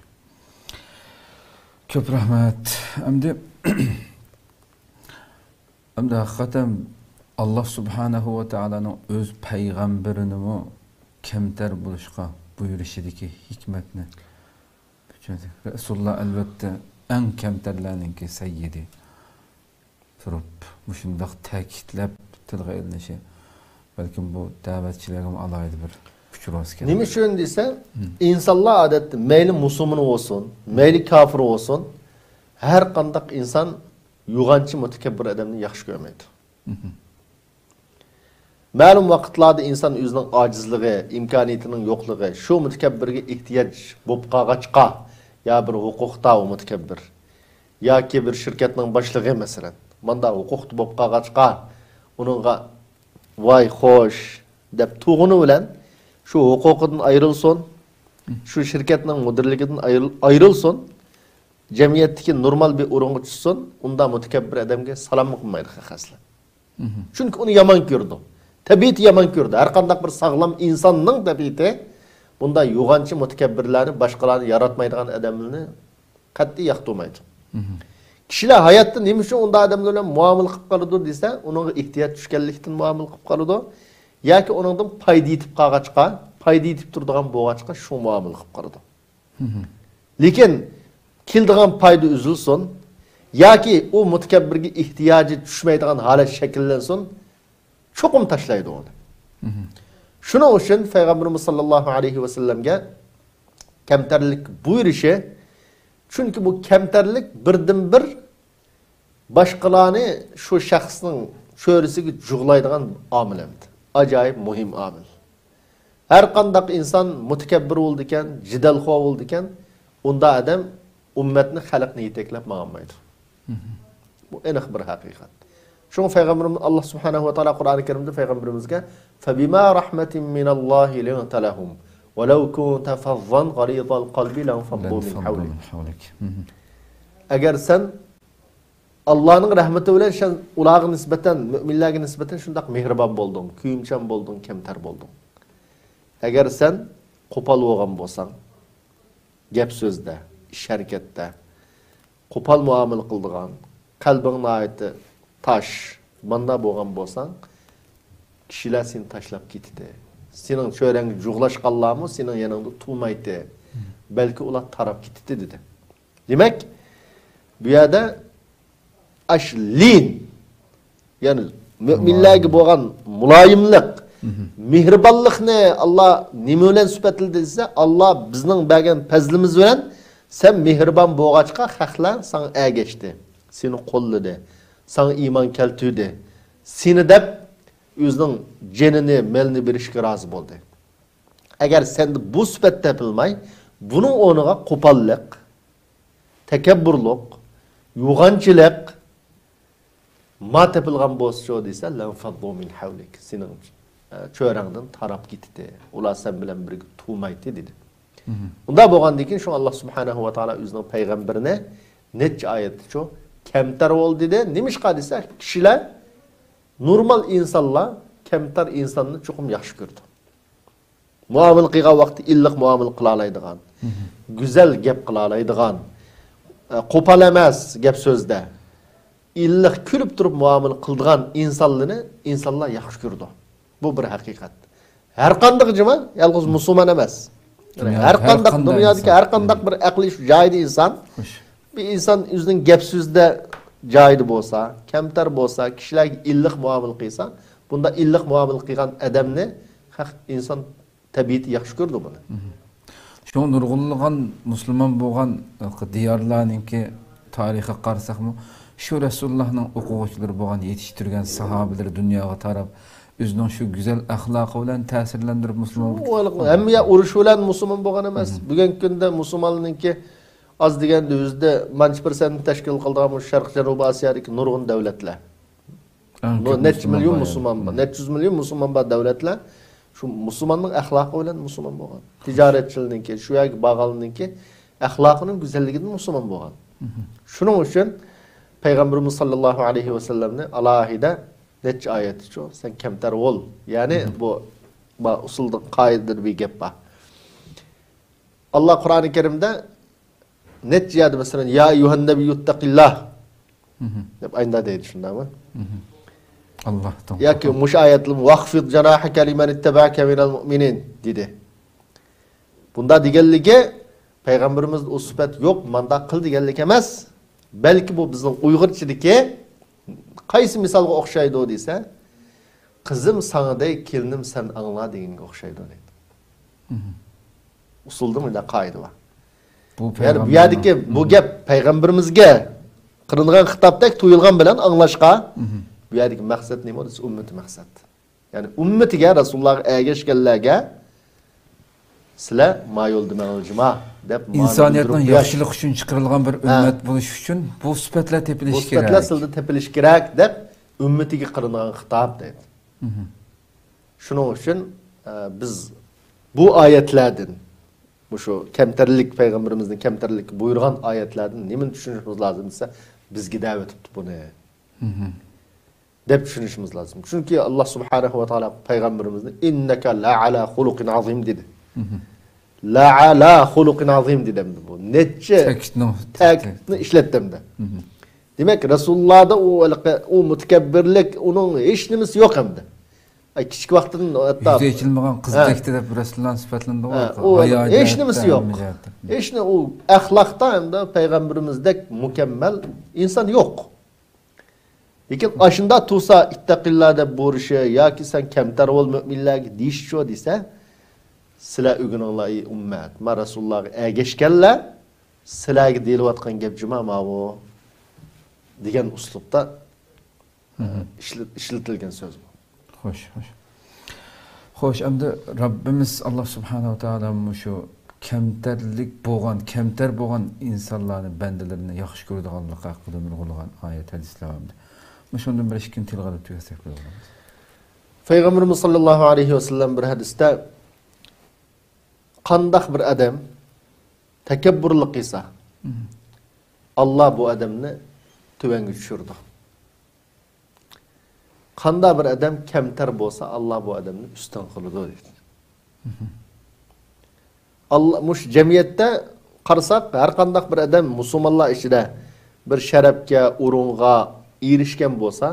كۆپ رەھمەت. ئەمدى، ئەمدى ھەقىقەتەن ئاللا سۇبھانەھۇ ۋە تائالانىڭ ئۆز پەيغەمبىرىنىمۇ كەمتەر بولۇشقا بۇيرۇشىدىكى ھېكمەتنى چۈشەندۇق. رەسۇلۇللا ئەلۋەتتە ئەڭ كەمتەرلەرنىڭكى سەييىدى تۇرۇپ، مۇشۇنداق تەكىتلەپ تىلغا ئېلىنىشى، بەلكىم بۇ دەۋەتچىلەرگىمۇ ئالاھىدە بىر ئۇچۇر ئىكەن. نېمە ئۈچۈن دېسە، ئىنسانلار ئادەتتە مەيلى مۇسۇلمان بولسۇن، مەيلى كاپىر بولسۇن، ھەر قانداق ئىنسان يوغانچى، مۇتەكەببىر ئادەمنى ياخشى كۆرمەيدۇ. مەلۇم ۋاقىتلاردا ئىنسان ئۆزىنىڭ ئاجىزلىقى، ئىمكانىيىتىنىڭ يوقلۇقى، شۇ مۇتەكەببىرگە ئېھتىياج بولۇپ قالغاچقا، يا بىر ھوقۇقتا ئۇ مۇتەكەببىر، ياكى بىر شىركەتنىڭ باشلىقى، مەسىلەن، ماندا ھوقۇقتا بولۇپ قالغاچقا، ئۇنىڭغا ۋاي خوش دەپ تۇغۇنى بىلەن شۇ ھوقۇقىدىن ئايرىلسۇن، شۇ شىركەتنىڭ مۇدىرلىكىدىن ئايرىل-، ئايرىلسۇن، جەمئىيەتتىكى نورمال بىر ئورۇنغا چۈشسۇن، ئۇنداق مۇتەكەببىر ئادەمگە سالاممۇ قىلمايدۇ خەق ئەسلى. چۈنكى ئۇنى يامان كۆرىدۇ. تەبىئىتى يامان كۆرىدۇ. ھەر قانداق بىر ساغلام ئىنساننىڭ تەبىئىتى بۇنداق يوغانچى مۇتەكەببىرلەرنى، باشقىلارنى ياراتمايدىغان ئادەملەرنى قەتئىي ياقتۇرمايدۇ. كىشىلەر ھاياتتا نېمە ئۈچۈن ئۇنداق ئادەملەر بىلەن مۇئامىلە قىلىپ قالىدۇ دېسە، ئۇنىڭغا ئېھتىياج چۈشكەنلىكتىن مۇئامىلە قىلىپ قالىدۇ ياكى ئۇنىڭدىن پايدا يېتىپ قالغاچقا، پايدا يېتىپ تۇرىدىغان بولغاچقا شۇ مۇئامىلە قىلىپ قالىدۇ. لېكىن كېلىدىغان پايدا ئۈزۈلسۇن ياكى ئۇ مۇتەكەببىرگە ئېھتىياجى چۈشمەيدىغان ھالەت شەكىللەنسۇن، چوقۇم تاشلايدۇ ئۇنى. شۇنىڭ ئۈچۈن پەيغەمبىرىمىز ساللاللاھۇ ئەلەيھى ۋەسەللەمگە كەمتەرلىك بۇيرۇشى، چۈنكى بۇ كەمتەرلىك بىردىنبىر باشقىلارنى شۇ شەخسنىڭ چۆرىسىگە جۇغلايدىغان ئامىل ئەمدى. ئاجايىپ مۇھىم ئامىل. ھەر قانداق ئىنسان مۇتەكەببىر بولىدىكەن، جېدەلخور بولىدىكەن، ئۇنداق ئادەم ئۈممەتنى، خەلقنى يېتەكلەپ ماڭالمايدۇ. بۇ ئېنىق بىر ھەقىقەت. شۇڭا پەيغەمبىرىمىز، ئاللا سۇبھانەھۇ ۋە تائالا قۇرئانى كەرىمدە پەيغەمبىرىمىزگە فَبِمَا رَحْمَةٍ مِّنَ اللَّهِ لِنْتَ لَهُمْ وَلَوْ كُنْتَ فَظًّا غَلِيظَ الْقَلْبِ لَانْفَضُّوا مِنْ حَوْلِكَ. ئەگەر سەن ئاللانىڭ رەھمىتى بىلەن سەن ئۇلارغا نىسبەتەن، مۆمىنلەرگە نىسبەتەن شۇنداق مېھرىبان بولدۇڭ، كۆيۈمچان بولدۇڭ، كەمتەر بولدۇڭ. ئەگەر سەن قوپال بولغان بولساڭ، گەپ سۆزدە، ئىش ھەرىكەتتە، قوپال مۇئامىلە قىلىدىغان، قەلبىڭ ناھايىتى تاش، ماندا بولغان بولساڭ، كىشىلەر سېنى تاشلاپ كېتىدۇ. سېنىڭ چۆرەڭگە جۇغلاشقانلارمۇ سېنىڭ يېنىڭدا تۇرمايتتى. بەلكى ئۇلار تاراپ كېتىتتى، دېدى. دېمەك، بۇ يەردە ئاش لىن، يەنى مۆمىنلەرگە بولغان مۇلايىملىق، مېھرىبانلىقنى ئاللا نېمە بىلەن سۈپەتلىدى دېسە، ئاللا بىزنىڭ بەرگەن پەزلىمىز بىلەن سەن مېھرىبان بولغاچقا، خەقلەر ساڭا ئەگەشتى، سېنى قوللىدى، ساڭا ئىمان كەلتۈردى، سېنى دەپ ئۆزىنىڭ جېنىنى، مېلىنى بېرىشكە رازى بولدى. ئەگەر سەندە بۇ سۈپەت تېپىلماي، بۇنىڭ ئورنىغا قوپاللىق، تەكەببۇرلۇق، يوغانچىلىق ما تېپىلغان بولسىچۇ دېسە، لانفەضۇ مىن ھەۋلىك، سېنىڭ، ئە، چۆرەڭدىن تاراپ كېتىتتى. ئۇلار سەن بىلەن بىرگە تۇرمايتتى، دېدى. ئۇنداق بولغاندىن كېيىن شۇڭا ئاللا سۇبھانەھۇ ۋە تائالا ئۆزىنىڭ پەيغەمبىرىنى نەچچە ئايەتتىچۇ كەمتەر بول دېدى. نېمىشقا دېسە، كىشىلەر، نورمال ئىنسانلار كەمتەر ئىنساننى چوقۇم ياخشى كۆرىدۇ. مۇئامىلە قىلغان ۋاقتى ئىللىق مۇئامىلە قىلالايدىغان، گۈزەل گەپ قىلالايدىغان، ئە، قوپال ئەمەس گەپ سۆزدە، ئىللىق كۈلۈپ تۇرۇپ مۇئامىلە قىلىدىغان ئىنسانلىرىنى ئىنسانلار ياخشى كۆرىدۇ. بۇ بىر ھەقىقەت. ھەر قانداق جۇما، يالغۇز مۇسۇلمان ئەمەس. دۇنيادىكى ھەر قانداق، دۇنيادىكى ھەر قانداق بىر ئەقلى شۇ جايىدا ئىنسان، بىر ئىنسان ئۆزىنىڭ گەپ سۆزىدە جايىدا بولسا، كەمتەر بولسا، كىشىلەرگە ئىللىق مۇئامىلە قىلسا، بۇنداق ئىللىق مۇئامىلە قىلغان ئادەمنى خەق، ئىنسان تەبىئىتى ياخشى كۆرىدۇ بۇنى. شۇڭا نۇرغۇنلىغان مۇسۇلمان بولغان دىيارلارنىڭكى تارىخىغا قارىساقمۇ، شۇ رەسۇلۇللانىڭ ئوقۇغۇچىلىرى بولغان، يېتىشتۈرگەن ساھابىلىرى دۇنياغا تاراپ، ئۆزىنىڭ شۇ گۈزەل ئەخلاقى بىلەن تەسىرلەندۈرۈپ مۇسۇلمان بولۇپ كېتىپتۇ. ھەممە يەر ئۇرۇش بىلەن مۇسۇلمان بولغان ئەمەس. بۈگۈنكى كۈندە مۇسۇلماننىڭكى ئاز دېگەندە يۈزدە مانچە پىرسەنتنى تەشكىل قىلىدىغان مۇشۇ شەرقىي جەنۇبىي ئاسىيادىكى نۇرغۇن دۆلەتلەر. ئەڭ بۇ كۆپ نەچچە مۇسۇلمان مىليون بار، مۇسۇلمان بار، يەنى. نەچچە يۈز مىليون مۇسۇلمان بار دۆلەتلەر. شۇ مۇسۇلماننىڭ ئەخلاقى بىلەن مۇسۇلمان بولغان. تىجارەتچىلىرىنىڭكى، شۇ يەرگە بارغانلىرىنىڭكى ئەخلاقىنىڭ گۈزەللىكىدىن مۇسۇلمان بولغان. مم. شۇنىڭ ئۈچۈن پەيغەمبىرىمىز ساللاللاھۇ ئەلەيھى ۋەسەللەمنى ئالاھىدە نەچچە ئايەتتىچۇ، سەن كەمتەر بول. يەنى مم. بۇ، بۇ ئۇسۇلدا، قائىدىدە بىر گەپ بار. ئاللا قۇرئانى كەرىمدە نەچچە يەردە، مەسىلەن، يا ئەييۇھەن نەبىييۇ ئىتتەقىللاھ مم. دەپ ئاينىدا دەيدۇ، شۇنداقمۇ؟ مم. ئاللاھتىن ياكى قورق. مۇشۇ ئايەتلىرىمۇ، ۋەخفىز جاناھەكە لىمەن ئىتتەبەئەكە مىنەل مۇئمىنىن دېدى. بۇندا دېگەنلىكى، پەيغەمبىرىمىزدە ئۇ سۈپەت يوق، مانداق قىل دېگەنلىك ئەمەس. بەلكى بۇ بىزنىڭ ئۇيغۇرچىدىكى قايسى مىسالغا ئوخشايدۇ دېسە، قىزىم ساڭا دەي، كېلىنىم سەن ئاڭلا دېگەنگە ئوخشايدۇ دەيدۇ. مم. ئۇسۇلدا مۇنداق قائىدە بار. بۇ يەنى بۇ يەردىكى پەيغەمبەرنىڭ بۇ گەپ پەيغەمبىرىمىزگە قىلىنغان خىتابتەك تۇيۇلغان بىلەن ئاڭلاشقا، مم. بۇ يەردىكى مەقسەت نېمە دېسە، ئۈممىتى مەقسەت. يەنى ئۈممىتىگە، رەسۇلۇللاھقا ئەگەشكەنلەرگە، سىلەر ما يولدا ماڭىلى جۇما دەپ مانا ئىنسانىيەتنىڭ بىلدۈرۈپ بېرىش. ياخشىلىقى ئۈچۈن چىقىرىلغان بىر ھە. ئۈممەت بولۇش ئۈچۈن بۇ سۈپەتلەر بۇ تېپىلىشى سۈپەتلەر كېرەك. سىلىدە تېپىلىشى كېرەك دەپ ئۈممىتىگە قىلىنغان خىتاب دەيدۇ. مم. شۇنىڭ ئۈچۈن، ئە، بىز بۇ ئايەتلەردىن، مۇشۇ كەمتەرلىك، پەيغەمبىرىمىزنى كەمتەرلىككە بۇيرۇغان ئايەتلەردىن نېمىنى چۈشىنىشىمىز لازىم دېسە، بىزگە دەۋېتىپتۇ بۇنى. مم. دەپ چۈشىنىشىمىز لازىم. چۈنكى ئاللا سۇبھانەھۇ ۋە تائالا پەيغەمبىرىمىزنى «ئىننەكە لەئەلا خۇلۇقىن ئازىم» دېدى. مم. «لەئەلا خۇلۇقىن ئازىم» دېدى ئەمدى بۇ. نەچچە تەكىتنىڭ، تەكىتنى ئىشلەتتى ئەمدى. مم. دېمەك، رەسۇلۇللادا ئۇ، ئۇ مۇتەكەببىرلىك، ئۇنىڭ ھېچ نېمىسى يوق ئەمدى. ئاي، كىچىك ۋاقتىدىن ھەتتا يۈزى ئېچىلمىغان ھە. قىزدەكتە دەپ رەسۇلۇللانى سۈپەتلىنىدىغۇ. ھە، ئۇ ھايا ھېچ جەھەتتە، نېمىسى يوق. ھەممە جەھەتتە. ھېچ نە-، ئۇ ئەخلاقتا ئەمدى پەيغەمبىرىمىزدەك مۇكەممەل ئىنسان يوق. لېكىن ئاشۇنداق تۇرسا، «ئىتتەقىللا» دەپ بۇيرۇشى ياكى «سەن كەمتەر بول مۆمىنلەرگە» دېيىشىچۇ دېسە، سىلەر ئۆگىنىڭلار، ئەي ئۈممەت، ما رەسۇلۇللاغا ئەگەشكەنلەر، سىلەرگە دېيىلىۋاتقان گەپ جۇما ماۋۇ دېگەن ئۇسلۇبتا مم. ئىشلىت-، ئىشلىتىلگەن سۆز بۇ. خوش، خوش. خوش، ئەمدى رەببىمىز ئاللا سۇبھانەھۇ ۋە تائالا مۇشۇ كەمتەرلىك بولغان، كەمتەر بولغان ئىنسانلارنى، بەندىلىرىنى ياخشى كۆرىدىغانلىقى ھەققىدە نۇرغۇنلىغان ئايەت، ھەدىسلەر بار ئەمدى. مۇشۇندىن بىر ئىككىنى تىلغا ئېلىپ تۈگەتسەك بولىدۇ. پەيغەمبىرىمىز ساللاللاھۇ ئەلەيھى ۋەسەللەم بىر ھەدىستە، قانداق بىر ئادەم تەكەببۇرلۇق قىلسا، مم. ئاللا بۇ ئادەمنى تۆۋەنگە چۈشۈرىدۇ. قانداق بىر ئادەم كەمتەر بولسا، ئاللا بۇ ئادەمنى ئۈستۈن قىلىدۇ دېدى. مم. ئاللا، مۇشۇ جەمئىيەتتە قارىساق، ھەر قانداق بىر ئادەم مۇسۇلمانلار ئىچىدە بىر شەرەپكە، ئورۇنغا ئېرىشكەن بولسا،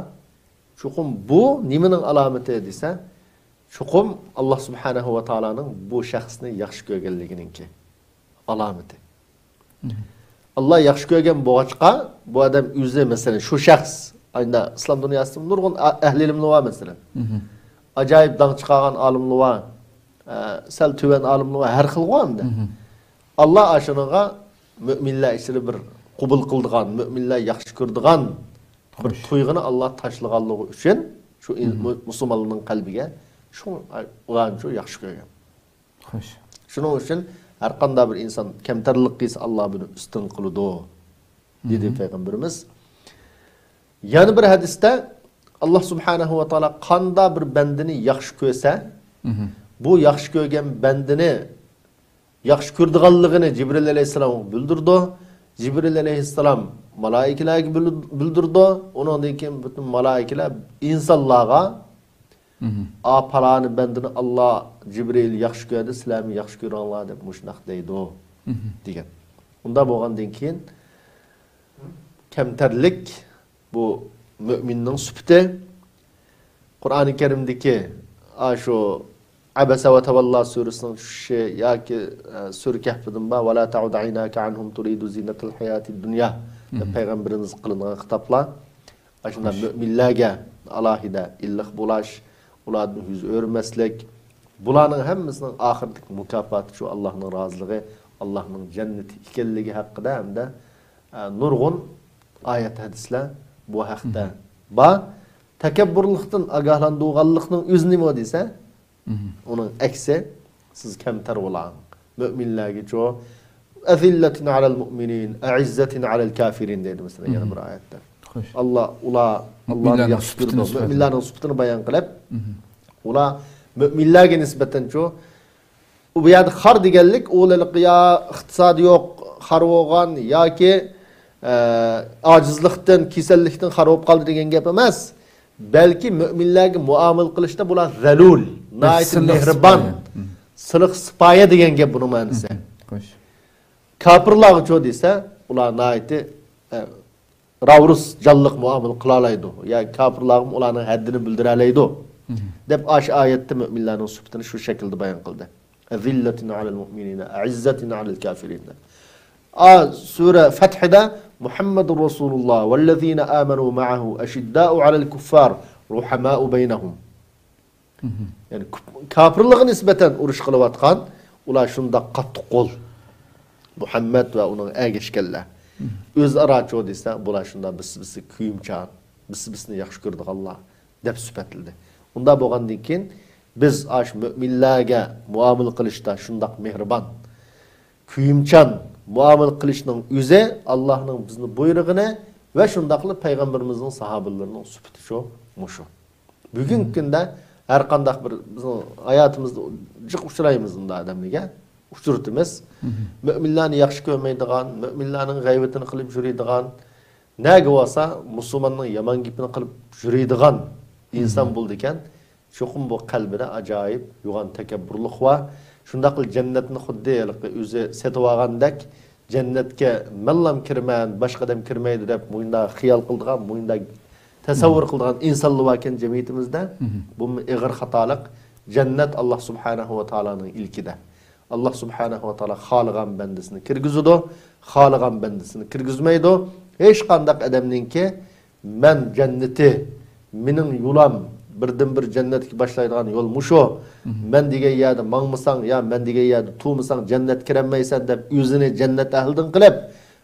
چوقۇم بۇ نېمىنىڭ ئالامىتى دېسە، چوقۇم ئاللا سۇبھانەھۇ ۋە تائالانىڭ بۇ شەخسنى ياخشى كۆرگەنلىكىنىڭكى ئالامىتى. مم. ئاللا ياخشى كۆرگەن بولغاچقا، بۇ ئادەم ئۆزى، مەسىلەن، شۇ شەخس، ئايندا ئىسلام دۇنياسىدا نۇرغۇن ئا-، ئەھلى ئىلىملار بار، مەسىلەن. مم. ئاجايىپ داڭ چىقارغان ئالىملار بار، ئە، سەل تۆۋەن ئالىملار بار، ھەر خىل بار ئەمدى. مم. ئاللا ئاشۇنىڭغا مۆمىنلەر ئىچىدە بىر قوبۇل قىلىدىغان، مۆمىنلەر ياخشى كۆرىدىغان بىر خوش. تۇيغۇنى ئاللا تاشلىغانلىقى ئۈچۈن شۇ ئىن-، مم. مۇ-، مۇسۇلمانلارنىڭ قەلبىگە شۇ ئۇلارنى شۇ ياخشى كۆرگەن. خوش. شۇنىڭ ئۈچۈن ھەر قانداق بىر ئىنسان كەمتەرلىك قىلسا، ئاللا بۇنى ئۈستۈن قىلىدۇ، دېدى مم. پەيغەمبىرىمىز. يەنە بىر ھەدىستە ئاللا سۇبھانەھۇ ۋە تائالا قانداق بىر بەندىنى ياخشى كۆرسە، مم. بۇ ياخشى كۆرگەن بەندىنى ياخشى كۆرىدىغانلىقىنى جىبرىل ئەلەيھىسسالامغا بىلدۈرىدۇ. جىبرىل ئەلەيھىسسالام مالائىكىلەرگە بىل-، بىلدۈرىدۇ. ئۇنىڭدىن كېيىن پۈتۈن مالائىكىلەر ئىنسانلارغا، مم. «ئا، پالانى بەندىنى ئاللا جىبرىل ياخشى كۆردى، سىلەرمۇ ياخشى كۆرۈڭلار» دەپ مۇشۇنداق دەيدۇ، مم. دېگەن. ئۇنداق بولغاندىن كېيىن كەمتەرلىك بۇ مۆمىننىڭ سۈپىتى. قۇرئانى كەرىمدىكى ئاشۇ ئەبەسە ۋە تەۋەللا سۈرىسىنىڭ چۈشۈشى ياكى، ئە، سۈرە كەھپىدىن بار، «ۋەلا تەئۇد ئەيناكە ئەنھۇم تۇرىدۇ زىنەتەل ھاياتىد دۇنيا» دەپ مم. پەيغەمبىرىمىزگە قىلىنغان خىتابلار. ئاشۇنداق خوش. مۆمىنلەرگە ئالاھىدە ئىللىق بولاش، ئۇلاردىن يۈز ئۆرمەسلىك، بۇلارنىڭ ھەممىسىنىڭ ئاخىرىدىكى مۇكاپاتى شۇ ئاللانىڭ رازىلىقى، ئاللانىڭ جەننىتى ئىكەنلىكى ھەققىدە ھەمدە ئە، نۇرغۇن ئايەت، ھەدىسلەر بۇ ھەقتە مم. بار. تەكەببۇرلۇقتىن ئاگاھلاندۇرغانلىقنىڭ ئۆزى نېمە دېسە، مم. ئۇنىڭ ئەكسى، سىز كەمتەر بولاڭ. مۆمىنلەرگىچۇ، «ئەزىللەتىن ئەلەل مۇئمىنىن، ئەئىززەتىن ئەلەل كافىرىن» دەيدۇ، مەسىلەن، يەنە بىر ئايەتتە. خوش. ئاللا ئۇلار، ئاللانى ياخشى كۆرىدۇ، مۇئمىنلارنىڭ سۈپىتىنى بايان قىلىپ، ئۇلار مۆمىنلەرگە نىسبەتەنچۇ، ئۇ بۇ يەردە خار دېگەنلىك، ئۇ ھېلىقى يا ئىقتىسادى يوق، خار بولغان ياكى، ئە، ئاجىزلىقتىن، كېسەللىكتىن خار بولۇپ قالدى دېگەن گەپ ئەمەس. بەلكى مۆمىنلەرگە مۇئامىلە قىلىشتا بۇلار زەلۇل، ناھايىتى مېھرىبان، سىلىق سىپايە دېگەن گەپ بۇنىڭ مەنىسى. خوش. كاپىرلارغىچۇ دېسە، ئۇلار ناھايىتى، ئە، راۋۇرۇس جانلىق مۇئامىلە قىلالايدۇ. يا كاپىرلارغىمۇ ئۇلارنىڭ ھەددىنى بىلدۈرەلەيدۇ. دەپ ئاشۇ ئايەتتە مۆمىنلەرنىڭ سۈپىتىنى شۇ شەكىلدە بايان قىلدى. «ئەزىللەتىن ئەلەل مۇئمىنىنە، ئەئىززەتىن ئەلەل كافىرىن» دەپ. ئا، سۈرە فەتھىدە، «مۇھەممەدۇر رەسۇلۇللا ۋەللەزىنە ئامەنۇ مەئەھۇ ئەشىددائۇ ئەلەل كۇففار، رۇھەمائۇ بەينەھۇم.» يەنى كۇپ-، كاپىرلارغا نىسبەتەن ئۇرۇش قىلىۋاتقان، ئۇلار شۇنداق قاتتىق قول، مۇھەممەد ۋە ئۇنىڭ ئەگەشكەنلەر. ئۆزئارا چۇ دېسە، بۇلار شۇنداق بىس-بىسى كۆيۈمچان، بىس-بىسنى ياخشى كۆرىدىغانلار دەپ سۈپەتلىدى. ئۇنداق بولغاندىن كېيىن، بىز ئاشۇ مۆمىنلەرگە مۇئامىلە قىلىشتا شۇنداق مېھرىبان، كۆيۈمچان مۇئامىلە قىلىشنىڭ ئۆزى ئاللاھنىڭ بىزنى بۇيرۇغىنى ۋە شۇنداقلا پەيغەمبىرىمىزنىڭ ساھابىلىرىنىڭ سۈپىتى شۇ، مۇشۇ. بۈگۈنكى كۈندە ھەر قانداق بىر بىزنىڭ ھاياتىمىزدا جىق ئۇچرايمىز، بۇنداق ئادەملەرگە ئۇچرىتىمىز. مۆمىنلەرنى ياخشى كۆرمەيدىغان، مۆمىنلەرنىڭ غەيۋىتىنى قىلىپ يۈرىدىغان، نەگە بارسا مۇسۇلماننىڭ يامان گېپىنى قىلىپ يۈرىدىغان ئىنسان بولىدىكەن. چوقۇم بۇ قەلبىدە ئاجايىپ يوغان تەكەببۇرلۇق بار. شۇنداقلا جەننەتنى خۇددى ھېلىقى ئۆزى سېتىۋالغاندەك، جەننەتكە مەنلام كىرىمەن، باشقا ئادەم كىرمەيدۇ دەپ مۇشۇنداق خىيال قىلىدىغان، مۇشۇنداق تەسەۋۋۇر قىلىدىغان ئىنسانلار باركەن جەمئىيىتىمىزدە. بۇمۇ ئېغىر خاتالىق. جەننەت ئاللا سۇبھانەھۇ ۋە تائالانىڭ ئىلكىدە. ئاللا سۇبھانەھۇ ۋە تائالا خالىغان بەندىسىنى كىرگۈزىدۇ، خالىغان بەندىسىنى كىرگۈزمەيدۇ. ھېچقانداق ئادەمنىڭكى مەن جەننىتى، مېنىڭ يولام، بىردىنبىر جەننەتكە باشلايدىغان يول مۇشۇ. مەن دېگەن يەردە ماڭمىساڭ، يا مەن دېگەن يەردە تۇرمىساڭ جەننەتكە كىرەلمەيسەن دەپ ئۆزىنى جەننەت ئەھلىدىن قىلىپ،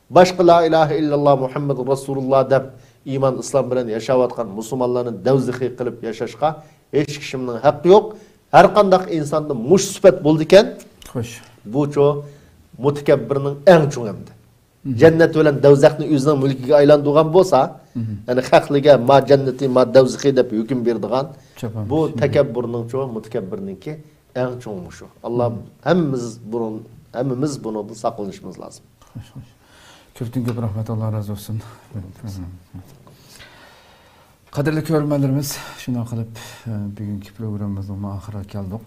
باشقا لا ئىلاھە ئىللاللا مۇھەممەدۇر رەسۇلۇللا دەپ ئىمان ئىسلام بىلەن ياشاۋاتقان مۇسۇلمانلارنى دەۋزىخى قىلىپ ياشاشقا ھېچ كىشىمنىڭ ھەققى يوق. ھەر قانداق ئىنساندا مۇشۇ سۈپەت بولىدىكەن، خوش. بۇچۇ مۇتەكەببىرنىڭ ئەڭ چوڭ ئەمدى. جەننەت بىلەن دەۋزەخنى ئۆزىنىڭ مۈلكىگە ئايلاندۇرغان بولسا، يەنى خەقلىگە ما جەننىتى، ما دەۋزىخى دەپ ھۆكۈم بېرىدىغان، بۇ تەكەببۇرنىڭچۇ، مۇتەكەببىرنىڭكى ئەڭ چوڭ مۇشۇ. ئاللا ھەممىمىز بۇنىڭ، ھەممىمىز بۇنىڭدىن ساقلىنىشىمىز لازىم. خوش، خوش. كۆپتىن كۆپ رەھمەت، ئاللا رازى بولسۇن. قەدىرلىك كۆرۈرمەنلىرىمىز، شۇنداق قىلىپ، ئە، بۈگۈنكى پروگراممىمىزنىڭ ئاخىرىغا كەلدۇق.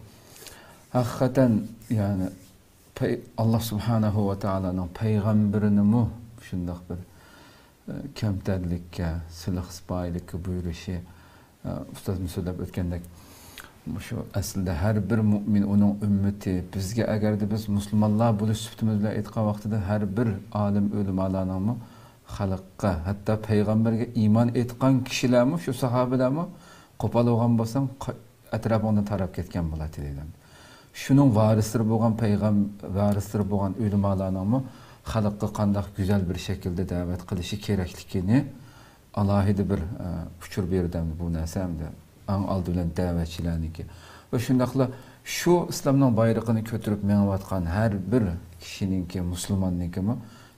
ھەقىقەتەن، يەنى، پەي-، ئاللا سۇبھانەھۇ ۋە تائالانىڭ پەيغەمبىرىنىمۇ شۇنداق بىر، ئە، كەمتەرلىككە، سىلىق سىپايىلىككە بۇيرۇشى، ئە، ئۇستازمۇ سۆزلەپ ئۆتكەندەك، مۇشۇ ئەسلىدە ھەر بىر مۆمىن ئۇنىڭ ئۈممىتى. بىزگە ئەگەردە بىز مۇسۇلمانلار بولۇش سۈپىتىمىز بىلەن ئېيتقان ۋاقتىدا ھەر بىر ئالىم ئۆلىمالارنىڭمۇ خەلققە، ھەتتا پەيغەمبەرگە ئىمان ئېيتقان كىشىلەرمۇ، شۇ ساھابىلەرمۇ قوپال بولغان بولساڭ، قا-، ئەتراپىڭدىن تاراپ كەتكەن بولاتتى دەيدۇ. شۇنىڭ ۋارىسلىرى بولغان پەيغەم-، ۋارىسلىرى بولغان ئۆلىمالارنىڭمۇ خەلققە قانداق گۈزەل بىر شەكىلدە دەۋەت قىلىشى كېرەكلىكىنى ئالاھىدە بىر، ئە، ئۇچۇر بېرىدۇ ئەمدى بۇ نەرسە ئەمدى. ئەڭ ئالدى بىلەن دەۋەتچىلەرنىڭكى. ۋە شۇنداقلا شۇ ئىسلامنىڭ بايرىقىنى كۆتۈرۈپ مېڭىۋاتقان ھەر بىر كىشىنىڭكى، مۇسۇلماننىڭكىمۇ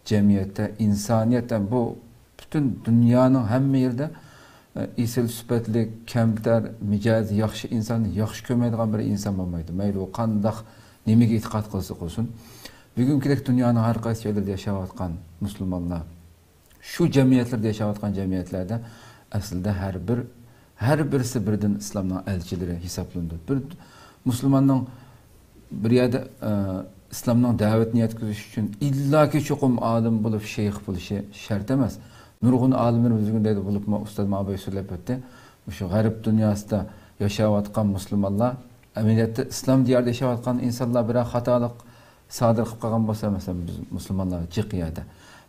جەمئىيەتتە، ئىنسانىيەتتە بۇ پۈتۈن دۇنيانىڭ ھەممە يېرىدە، ئە، ئېسىل سۈپەتلىك، كەمتەر، مىجەزى ياخشى ئىنساننى ياخشى كۆرمەيدىغان بىر ئىنسان بولمايدۇ. مەيلى ئۇ قانداق، نېمىگە ئېتىقاد قىلسا قىلسۇن. بۈگۈنكىدەك دۇنيانىڭ ھەر قايسى يەرلىرىدە ياشاۋاتقان مۇسۇلمانلار، شۇ جەمئىيەتلەردە ياشاۋاتقان جەمئىيەتلەردە ئەسلىدە ھەر بىر، ھەر بىرسى بىر دىن ئىسلامنىڭ ئەلچىلىرى ھېسابلىنىدۇ. بىر مۇسۇلماننىڭ بىر يەردە، ئە، ئىسلامنىڭ دەۋىتىنى يەتكۈزۈش ئۈچۈن ئىللاكى چوقۇم ئالىم بولۇپ، شەيخ بولۇشى شەرت ئەمەس. نۇرغۇن ئالىملىرىمىز بۈگۈن دەيدۇ، بولۇپمۇ ئۇستاز ماۋۇ سۆزلەپ ئۆتتى. مۇشۇ غەرب دۇنياسىدا ياشاۋاتقان مۇسۇلمانلار، ئەمەلىيەتتە ئىسلام دىيارىدا ياشاۋاتقان ئىنسانلار بىرەر خاتالىق سادىر قىلىپ قالغان بولسا، مەسىلەن، بىز مۇسۇلمانلار جىق يەردە.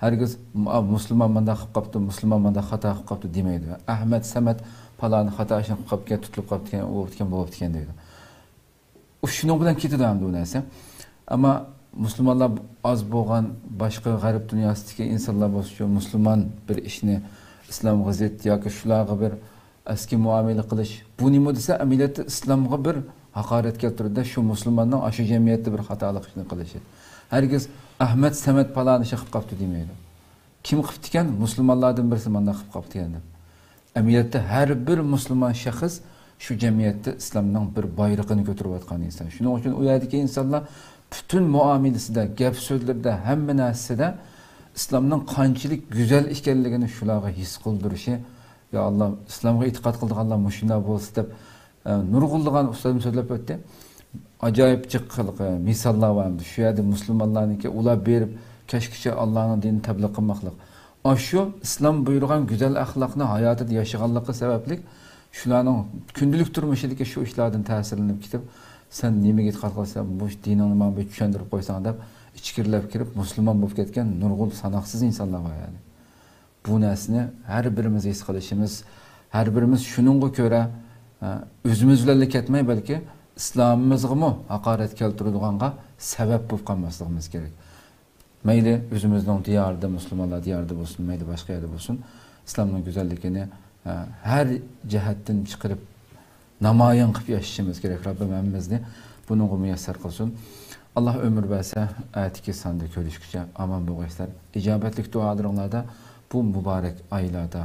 ھەرگىز مۇ-، مۇسۇلمان مۇنداق قىلىپ قاپتۇ، مۇسۇلمان مۇنداق خاتا قىلىپ قاپتۇ دېمەيدۇ. ئەھمەد سەمەت پالانى خاتا ئىشنى قىلىپ قاپتىكەن، تۇتۇلۇپ قاپتىكەن، ئۇ بوپتىكەن، بۇ بوپتىكەن دەيدۇ. ئۇ شۇنىڭ بىلەن كېتىدۇ ئەمدى ئۇ نەرسە. ئەمما مۇسۇلمانلار ئاز بولغان، باشقا غەرب دۇنياسىدىكى ئىنسانلار بولسىچۇ، مۇسۇلمان بىر ئىشنى ئىسلامغا زىت ياكى شۇلارغا بىر ئەسكى مۇئامىلە قىلىش، بۇ نېمە دېسە، ئەمەلىيەتتە ئىسلامغا بىر ھاقارەت كەلتۈرىدۇ، شۇ مۇسۇلماننىڭ ئاشۇ جەمئىيەتتە بىر خاتالىق ئىشنى قىلىشى. ھەرگىز ئەھمەت سەمەت پالانى شۇ قىلىپ قاپتۇ دېمەيدۇ. كىم قىپتىكەن؟ مۇسۇلمانلاردىن بىرسى مانداق قىپ قاپتىكەن دەپ. ئەمەلىيەتتە ھەر بىر مۇسۇلمان شەخس شۇ جەمئىيەتتە ئىسلامنىڭ بىر بايرىقىنى كۆتۈرۈۋاتقان ئىنسان. شۇنىڭ ئۈچۈن ئۇ يەردىكى ئىنسانلار پۈتۈن مۇئامىلىسىدە، گەپ سۆزلىرىدە، ھەممە نەرسىسىدە ئىسلامنىڭ قانچىلىك گۈزەل ئىكەنلىكىنى شۇلارغا ھېس قىلدۇرۇشى، يا ئاللا، ئىسلامغا ئېتىقاد قىلىدىغانلار مۇشۇنداق بولسا دەپ، ئە، نۇرغۇنلىغان ئۇستازىم سۆزلەپ ئۆتتى. ئاجايىپ جىق خىلقى مىساللار بار. شۇ يەردە مۇسۇلمانلارنىڭكى ئۇلار بېرىپ كەچكىچە ئاللانىڭ دىنىنى تەبلىغ قىلماقلىق. ئاشۇ ئىسلام بۇيرۇغان گۈزەل ئەخلاقنى ھاياتىدا ياشىغانلىقى سەۋەبلىك شۇلارنىڭ كۈندىلىك تۇرمۇشىدىكى شۇ ئىشلاردىن تەسىرلىنىپ كېتىپ، سەن نېمىگە ئېتىقاد قىلىسەن، بۇ دىنىڭنى ماڭا بىر چۈشەندۈرۈپ قويساڭ دەپ ئىچكىرىلەپ كىرىپ مۇسۇلمان بولۇپ كەتكەن نۇرغۇن ساناقسىز ئىنسانلار بار يەنى. بۇ نەرسىنى ھەر بىرىمىز ھېس قىلىشىمىز، ھەر بىرىمىز شۇنىڭغا كۆرە، ئە، ئۆزىمىز بىلەنلا كەتمەي، بەلكى ئىسلامىمىزغىمۇ ھاقارەت كەلتۈرىدىغانغا سەۋەب بولۇپ قالماسلىقىمىز كېرەك. مەيلى ئۆزىمىزنىڭ دىيارىدا، مۇسۇلمانلار دىيارىدا بولسۇن، مەيلى باشقا يەردە بولسۇن، ئىسلامنىڭ گۈزەللىكىنى، ئە، ھەر جەھەتتىن چىقىرىپ نامايان قىلىپ ياشىشىمىز كېرەك. رەببىم ھەممىمىزنى بۇنىڭغا مۇيەسسەر قىلسۇن. ئاللا ئۆمۈر بەرسە، ئەتىكى ساندا كۆرۈشكۈچە ئامان بولغايسىلەر. ئىجابەتلىك دۇئالىرىڭلاردا بۇ مۇبارەك ئايلاردا،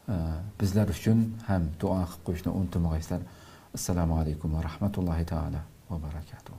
ئە، بىزلەر ئۈچۈن ھەم دۇئا قىلىپ قويۇشنى ئۇنتۇمىغايسىلەر. ئەسسالامۇ ئەلەيكۇم ۋە رەھمەتۇللاھى تائالا ۋە بەرەكاتۇھۇ.